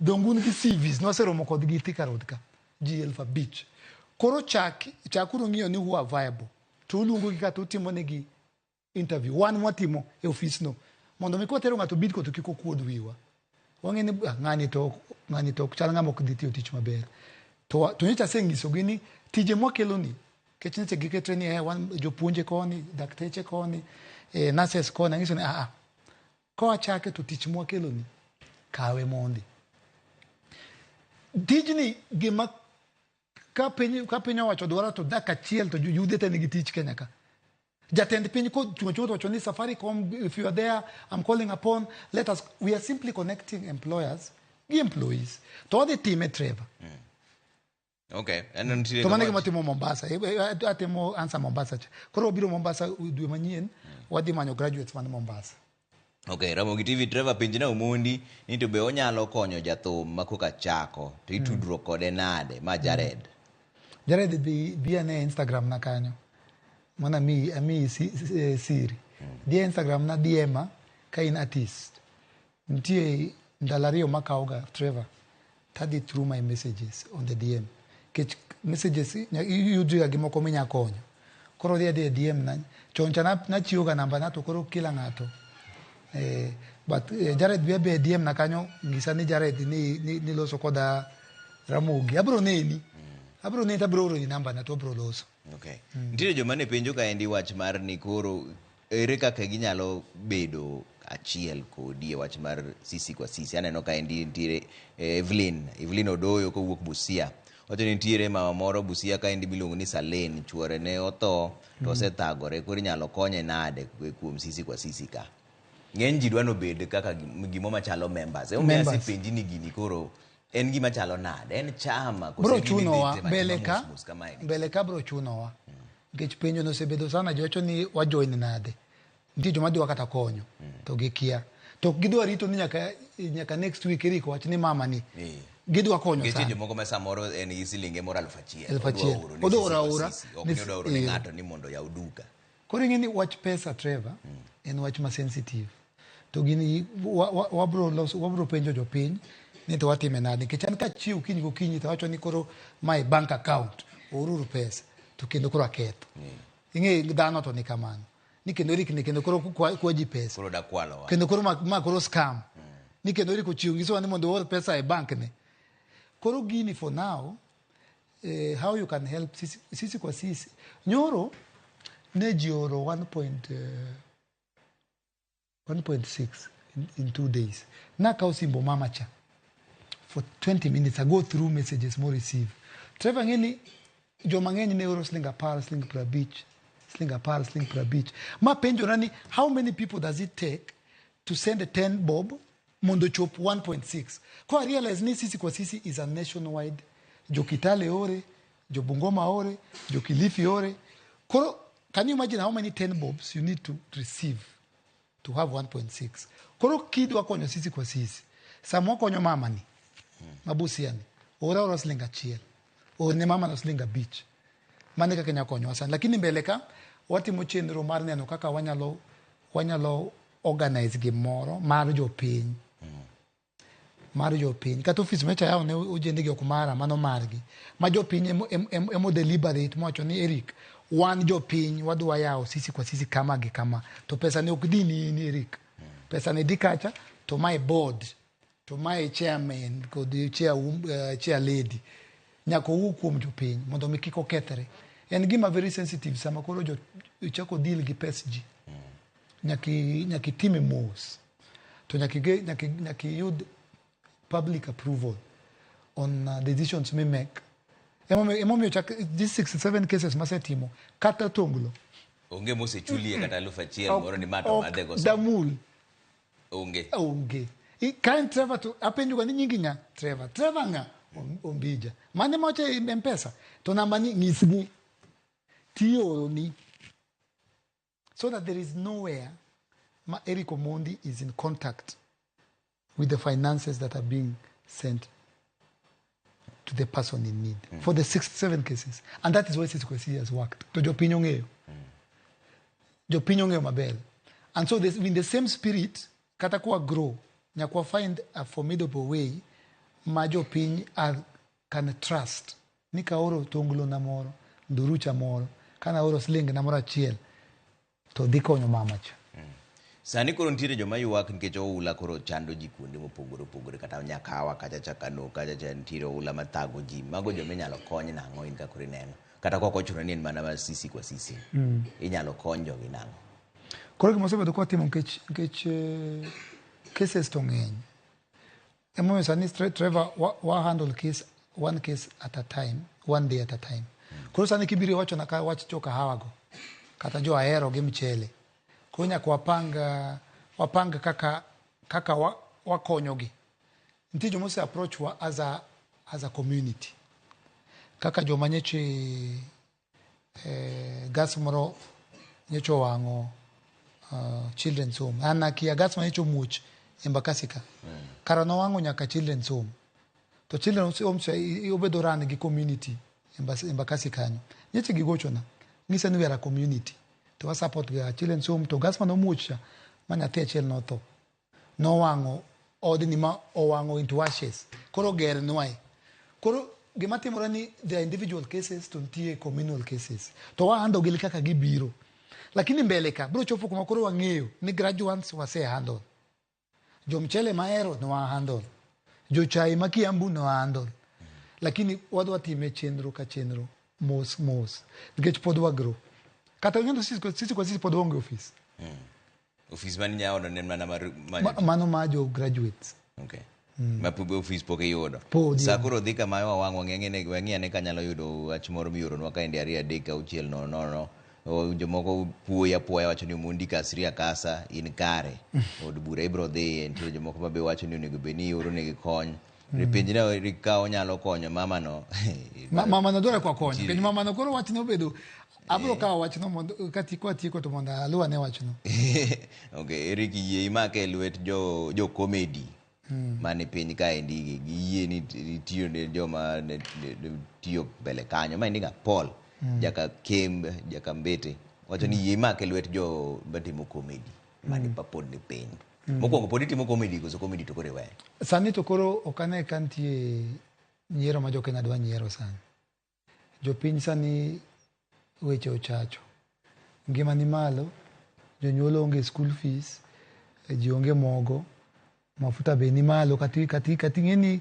[SPEAKER 6] Dong un gi CVs, nwaseromo kodgi Thika Road ka, ji 5,000. Koro chakuru ng'iyo ni who are viable. To uluongo gi kata utimo negi interview. Wan mwatimo e office no. Mondo mi kwatero ng'ato Bidco to kik okuod wiwa. Wang'e ni ng'ani to ok chal ng'ama ok dhi tiyo tich maber. To nyocha asenyisogi ni tije mwakelo ni, nikech nyocha giketre ni wan jopuonje koni, dakteche koni, nurses koni, ang'iso ni kowachake to tich mwakelo ni, kawe mondi. Tijni gima ka piny owacho dwaro to dak achiel to yudhe te nigi tich Kenya ka. Jatend piny kochung' achung'a to wacho ni Safaricom, if you are there, I'm calling upon, let us, we are simply connecting employers gi employees. To wadhi time, Trevor.
[SPEAKER 1] Okay. En nitiere
[SPEAKER 6] To mano e
[SPEAKER 1] gima
[SPEAKER 6] gima timo Mombasa. Atimo answer Mombasa cha. Koro wabiro Mombasa dwe manyien, wadhi manyo graduates man Mombasa.
[SPEAKER 1] Okay, Ramogi TV, Trevor penjna Omondi ni to be onyalo konyo jathum ma koka chako to itudruok kode nade ma Jared.
[SPEAKER 6] Jared, dhi ane Instagram na kanyo. Mana amiyi siri. Dhi e Instagram na DM a ka in artist. Nitie ndalo 2 makawoga, Trevor. Tadhi through my messages on the DM. Nikech messages iyudriga gi moko minya konyo. Koro dhi adhi e DM na. Chon cha nachiwoga namba na to koro kila ng'ato. But Jared bi abe e DM na kanyo ng'isa ni Jared ni loso koda Ramogi. Abro neni. Abro neni to abro oroni namba na to abro loso.
[SPEAKER 1] Okay. Nitiere joma ne penjo kaendi wach mar ni koro ere kaka ginyalo bedo achiel kodi e wach mar sisi kwa sisi. Aneno kaendi nitiere Evelyn Odoyo kowuok Busia. Wacho ni nitiere mama moro Busia kaendi miluongo ni Salen, chuore ne otho to osethagore, koro inyalo konye nade kuom sisi kwa sisi ka. Ng'eny ji dwa nobed kaka gimo machalo members. Emomiyo
[SPEAKER 6] Members.
[SPEAKER 1] asepenji ni gini koro en gima chalo nade? En chama koso
[SPEAKER 6] Bro
[SPEAKER 1] en gima
[SPEAKER 6] chunowa
[SPEAKER 1] idhi timo
[SPEAKER 6] mbele
[SPEAKER 1] atima
[SPEAKER 6] ka
[SPEAKER 1] mos mos kamae?
[SPEAKER 6] Mbele ka bro chunowa. Nikech penjo no osebedo sana, ji wacho ni wa join nade. Nitie joma dwa kata konyo to gikia. To ok gidwa rito ni nyaka next week Eric wach ni mama ni. Gidwa konyo
[SPEAKER 1] Nikech
[SPEAKER 6] sana.
[SPEAKER 1] jomoko ma samoro en gi silinge moro 1000.
[SPEAKER 6] 1000.
[SPEAKER 1] Odwa oro ne
[SPEAKER 6] Odwa
[SPEAKER 1] sisi
[SPEAKER 6] oro
[SPEAKER 1] kwa
[SPEAKER 6] aora.
[SPEAKER 1] sisi. Ok ni odwa oro ne ng'ato ni mondo oyaw duka.
[SPEAKER 6] Koro ing'e ni wach pesa, Trevor, en wach ma sensitive. To gini wabro loso, wabro penjo jopiny ni to watime nade. Nikech an kachiew kiny gokinyi to awacho ni koro my bank account oruru pesa to kendo koro aketho. Ing'e dhano to ni kamano. Ni kendo Eric ni kendo koro kwa ji pesa.
[SPEAKER 1] Koro dakwalowa.
[SPEAKER 6] Kendo koro ma koro scam. Ni kendo Eric ochiwo nyisowa ni mondo oor pesa e bank ne. Koro gini for now, how you can help sisi, sisi kwa sisi. Nyoro ne ji oro 1.6 in 2 days. Nakawo simbo mama cha for 20 minutes. I go through messages mo receive. Trevor ng'e ni joma ng'eny ne oro siling 10, siling 50, siling 10, siling 50. Ma penjora ni how many people does it take to send a 10 bob mondo chop 1.6? Ko I realize ni sisi kwa sisi is a nationwide. Jo Kitale ore, jo Bungoma ore, jo Kilifi ore. Koro, can you imagine how many 10 bobs you need to receive to have 1.6? Koro kidwa konyo sisi kwa sisi. Sama wakonyo mama ni, mabusia ni, ora ora siling 1. Orne mama no siling 5. Mano e kaka inyalo konyowa sani. Lakini mbele ka, watimo chenro mar neno kaka wanyalo organize gimoro mar jopiny. Mar jopiny. Kata ofis mecha yawo ne ojende gi ok mara, mano margi. Ma jopiny emo deliberate mowacho ni Eric, wan jopiny wadwa yawo sisi kwa sisi kama gi kama. To pesa ne ok dhi ni in Eric. Pesa ne dhi kacha to mae board, to mae chairman kod chair lady. Nyaka owuo kuom jopiny mondo mi kik okethre. En gima very sensitive sama koro jo chako deal gi pes ji. Nyaka itime mos. To nyaka iyud public approval on decisions mi make. Emomiyo chak these 67 cases masetimo kata tonglo.
[SPEAKER 1] Onge mosechulie kata 1000 moro ni ma to
[SPEAKER 6] Ok
[SPEAKER 1] madhe go.
[SPEAKER 6] Damul.
[SPEAKER 1] Onge.
[SPEAKER 6] Onge. Ka en Trevor to apenjo ga ni nyingi ng'a? Trevor. Trevor ng'a? Ombija. Mane moche e M-Pesa? To namba ni nyisgi. Tioroni. So that there is nowhere ma Eric Omondi is in contact with the finances that are being sent to the person in need. For the 67 cases. And that is why Sisi kwa Sisi has worked. To jopiny ong'eyo. Jopiny ong'eyo maber. And so this, in the same spirit, kata kwa grow, nyaka wa find a formidable way ma jopiny are, can trust. Ni kaoro tonglo na moro, ndurucha moro, kana oro siling na moro achiel, to dhi konyo mama cha.
[SPEAKER 1] Sani koro nitiere joma ywak nikech oula koro chando ji kuonde mopogore opogore, kata Nyakawa kacha cha Kano kacha cha nitiere oula mathago ji. Mago joma inyalo kony nang'o in kaka koro ineno? Kata kok ochuno ni en mana mar sisi kwa sisi. Inyalo kony jogi nang'o?
[SPEAKER 6] Koro gima osebedo kwatimo nikech cases to ng'eny. Emomiyo sani Trevor wa handle case, one case at a time, one day at a time. Koro sani kibiro iwacho na ka wach jo kahawa go. Kata jo ahero gi mchele. Koro nyaka wapang, wapang kaka, kaka wakonyogi. Nitie joma ose approach wa as a community. Kaka joma nyocha gas moro nyocha owang'o children's home. An akia gas ma nyocha omuoch Embakasi ka. Kara nowang'o nyaka children's home. To children's home cha obedo run gi community Embakasi kanyo. Nyocha gigochona. Ng'isa ni we are a community. To wa support ga children's home to gas manomuoch cha ma nyathi achiel notho. Nowang'o odni ma owang'o into ashes. Koro gernwae. Koro gima timore ni there are individual cases to nitie communal cases. To wa handle gi kaka gibiro. Lakini mbele ka biro chopo kuma koro wang'eyo ni graduates wase handle. Jo mchele mahero ne wa handle. Jo chai ma Kiambu ne wa handle. Lakini wadwa time chenro ka chenro mos mos. Nikech pod wa grow. Kata ing'eyo sisi kwa sisi pod waonge ofis.
[SPEAKER 1] Ofis mane nyaono ne en mana mar
[SPEAKER 6] Mano ma jo graduates.
[SPEAKER 1] Okay. Ma ofis pok iyudo.
[SPEAKER 6] Podi.
[SPEAKER 1] Sa koro dhi kama wawang' wang'e ane kanyalo yudo wach moro mioronwa kaendi 2 3 6 0 0. Jomoko puoyi apuoya wacho ni Omondi kasri akasa in kare. Od bura ibiro dhiye. Nitiere jomoko ma be wacho ni onego bed ni ioro negi kony. Penjna ka onyalo konyo mama no.
[SPEAKER 6] Mama no dwaro kwa konyo. Penj mama no koro wachno obedo abiro kawo wachno mondo katieko to mondo aluw ane wachno.
[SPEAKER 1] Okay, Eric yie imake e lwet jo comedy mane piny kaendi gi giyie ni itiyo ne joma ne tiyo mbele kanyo. Ma endi ng'a? Paul jaka Kemb jaka Mbete wacho ni yie imake e lwet jo matimo comedy mane pa pod ni piny. Mokwongo pod itimo comedy koso comedy to koro iweyo?
[SPEAKER 6] Sani to koro ok ane ka nitie nyiero ma jokenya dwa nyiero sani. Jopiny sani weche ochacho. Ngima ni malo, jonyuol onge school fees, ji onge mogo, mafuta be ni malo kati kati kati ing'e ni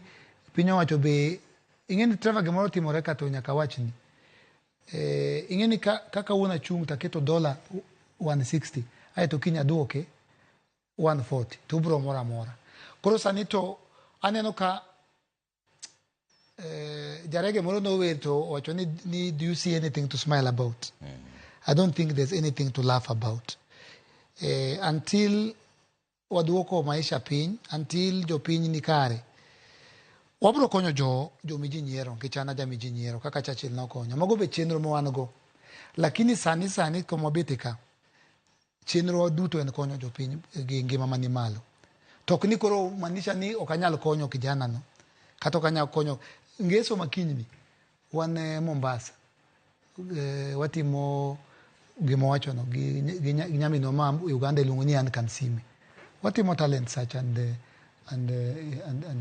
[SPEAKER 6] piny owacho be ing'e ni Trevor gimoro timore ka to nyaka awachni. Ing'e ni ka kawuono achung' taketo dola 160 aeto kiny aduoke 140 to ubiro mor amora. Koro sani to aneno ka jarege moro nower to owacho ni do you see anything to smile about? I don't think there's anything to laugh about. Until waduoko maisha piny, until jopiny ni kare, wabiro konyo jo jomiji nyiero nikech an ajamiji nyiero kaka Churchill nokonyo. Mago be chenro ma wan go. Lakini sani sani kuma wabete ka, chenro duto en konyo jopiny gi ngima mani malo. To ok ni koro maanisha ni ok anyal konyo kijana no, kata ok anyal konyo ngeso makinyni wan Mombasa. Watimo gima wachono gi nyaminwa ma Uganda iluongo ni Anne Kansime. Watimo talent search and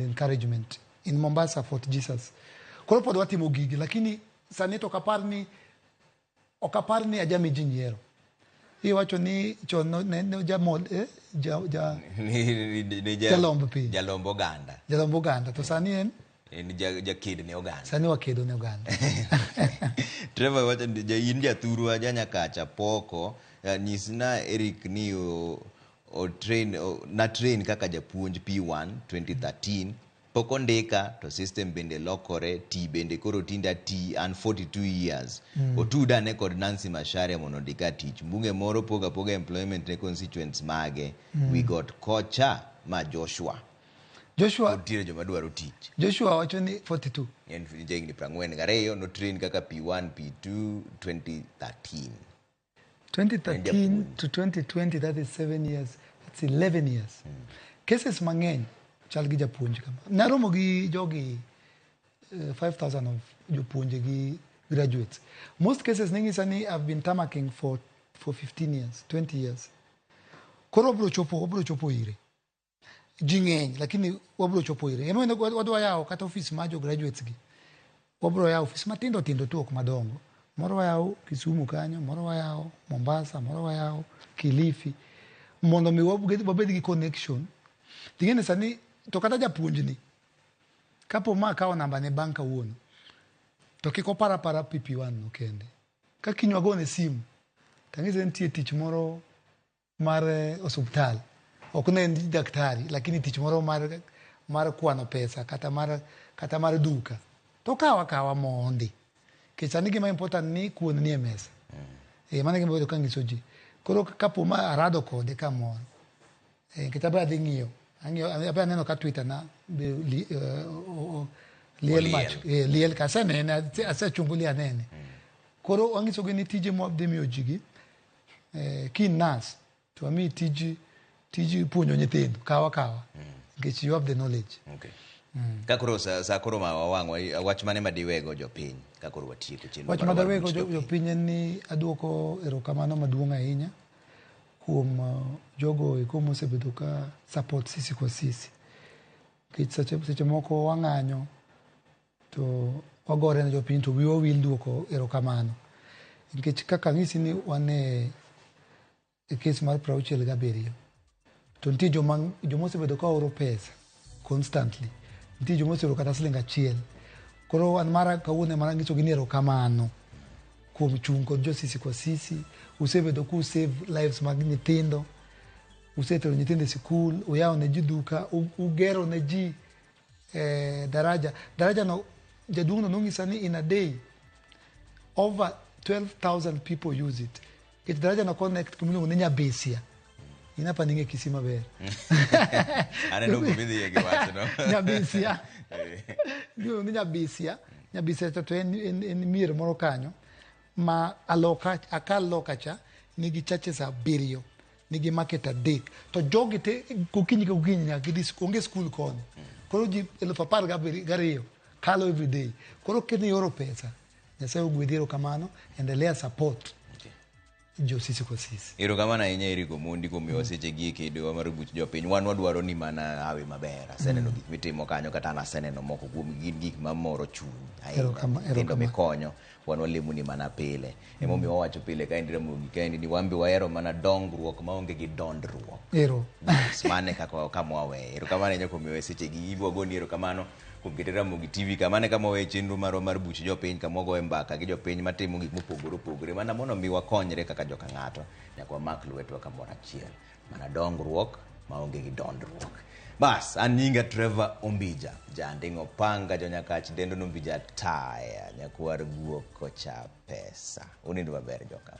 [SPEAKER 6] encouragement in Mombasa, Fort Jesus. Koro pod watimo gigi, lakini sani to ok apar ni ajami ji nyiero. Iwacho ni chon ne jamol ja, ja,
[SPEAKER 1] Ni
[SPEAKER 6] Jalomb piny.
[SPEAKER 1] Jalomb oganda.
[SPEAKER 6] Jalomb oganda to sani en
[SPEAKER 1] En jaked ne oganda.
[SPEAKER 6] Sani wakedo ne oganda.
[SPEAKER 1] Trevor wacho ni in jathurwa janyakacha poko nyisna Eric ni o train na train kaka japuonj P1 2013 pok ondika to system bende lokore ti bende koro tinda ti an 42 years. Otuda ane kod Nancy Macharia mondo ondika tich mbunge moro pogo apoga employment ne constituents mage. We got kocha ma Joshua.
[SPEAKER 6] Joshua.
[SPEAKER 1] Pod nitiere joma dwaro tich.
[SPEAKER 6] Joshua wacho ni 42.
[SPEAKER 1] En jahigni 42 no train kaka P1 P2 2013.
[SPEAKER 6] 2013 to 2020, that is 7 years, that's 11 years. Cases mang'eny chal gi japuonj kama naromo gi jogi, 5000 of jopuonje gi graduates. Most cases ning'isa ni I've been tarmacking for 15 years, 20 years. Koro wabiro chopo ire. Ji ng'eny lakini wabiro chopo ire. Emomiyo wadwa yawo kata ofis mar jo graduates gi. Wabiro yawo ofis matindo tindo to ok madongo. Moro wayawo Kisumu kanyo, moro wayawo Mombasa, moro wayawo Kilifi mondo mi wabed gi connection. Ting'e ni sani to kata japuonj ni kapo ma akawo namba ne bang' kawuono to kik opar apara PP1 no kende. Ka kiny wagone simu tang'ise nitie tich moro mar osuptal, ok ne en daktari lakini tich moro mar kwano pesa kata mar duka to kawa akawa mondi. Nikech sani gima important ni kuon nie mesa. Mano e gima abedo kanyiso ji. Koro kapo ma arado kode kamoro, nikech abe adhi ng'iyo, ang'iyo abe aneno ka Twitter na be liel mach, liel ka asenene, asechungulia anene. Koro wanyisogi ni tije mwadhi miyo ji gi, kin nurse to wamiyi tij puonjo nyithindo kawa kawa nikech you have the knowledge.
[SPEAKER 1] Okay. Ka koro sa koro ma wawang' wach mane ma diwego jopiny ka koro watieko chenro
[SPEAKER 6] Wach
[SPEAKER 1] marwa mar
[SPEAKER 6] madawego
[SPEAKER 1] buch jopiny?
[SPEAKER 6] Jopiny en ni aduoko erokamano maduong' ahinya kuom jogo eko mosebedo ka support Sisi kwa Sisi. Nikech seche moko wang'anyo to wagore ne jopiny to wiwa wil duoko erokamano. Nikech kaka anyisi ni wan e kes mar 67 to nitie joma osebedo ka oro pesa constantly. Nitie joma oseoro kata siling achiel. Koro an mara kawuono ema anyisogi ni erokamano kuom chung' kod jo Sisi kwa Sisi. Usebedo ku save lives mag nyithindo, usetero nyithindo e sikul, uyawo ne ji duka, ugero ne ji daraja. Daraja no jaduong' no nonyisa ni in a day over 12,000 people use it. Nikech daraja no connect kuma iluongo ni Nyabesia. In apa ni ing'e Kisii maber.
[SPEAKER 1] Aneno kumidhiye gi wachno.
[SPEAKER 6] Nyabesia. Iluongo ni Nyabesia. Nyabesia to en mier moro kanyo ma aloka akal loka cha nigi churches 7, nigi market 3 to jogi te gokinyi ka gokinyi nyaka gidhi onge skul koni. Koro ji 12,000 kalo every day. Koro kini oro pesa, Nyasaye ogwedhi, erokamano, endelea support jo Sisi kwa Sisi.
[SPEAKER 1] Erokamano ahinya Eric Omondi kuom miyowa seche gi e kedowa mar buch jopiny. Wan wadwaro ni mana hawi maber. Aseneno gik mitimo kanyo kata an aseneno moko kuom gin gik mamoro chuny ahinya. Nyithindo mikonyo wan walemo ni mana pile. Emomiyo wawacho pile kaendi Ramogi kaendi ni wan be wahero mana dongruok maonge gi dondruok. Yes, mano e kaka kama waweye. Erokamano ahinya kuom miyowa seche gi. In be wagoni erokamano kuom kete Ramogi TV kama ne kama waweye chenro marwa mar buch jopiny kama wagoye mbaka gi jopiny matimo gik mopogore opogore mana mondo mi wakonyre kaka joka ng'ato nyaka wamak lwetwa kamoro achiel. Mana dongruok maonge gi dondruok. Bas, an nyinga Trevor Ombija, janding' opanga jonyakach dendo nombija taya, nyakwar guok kocha pesa. Unindo maber joka.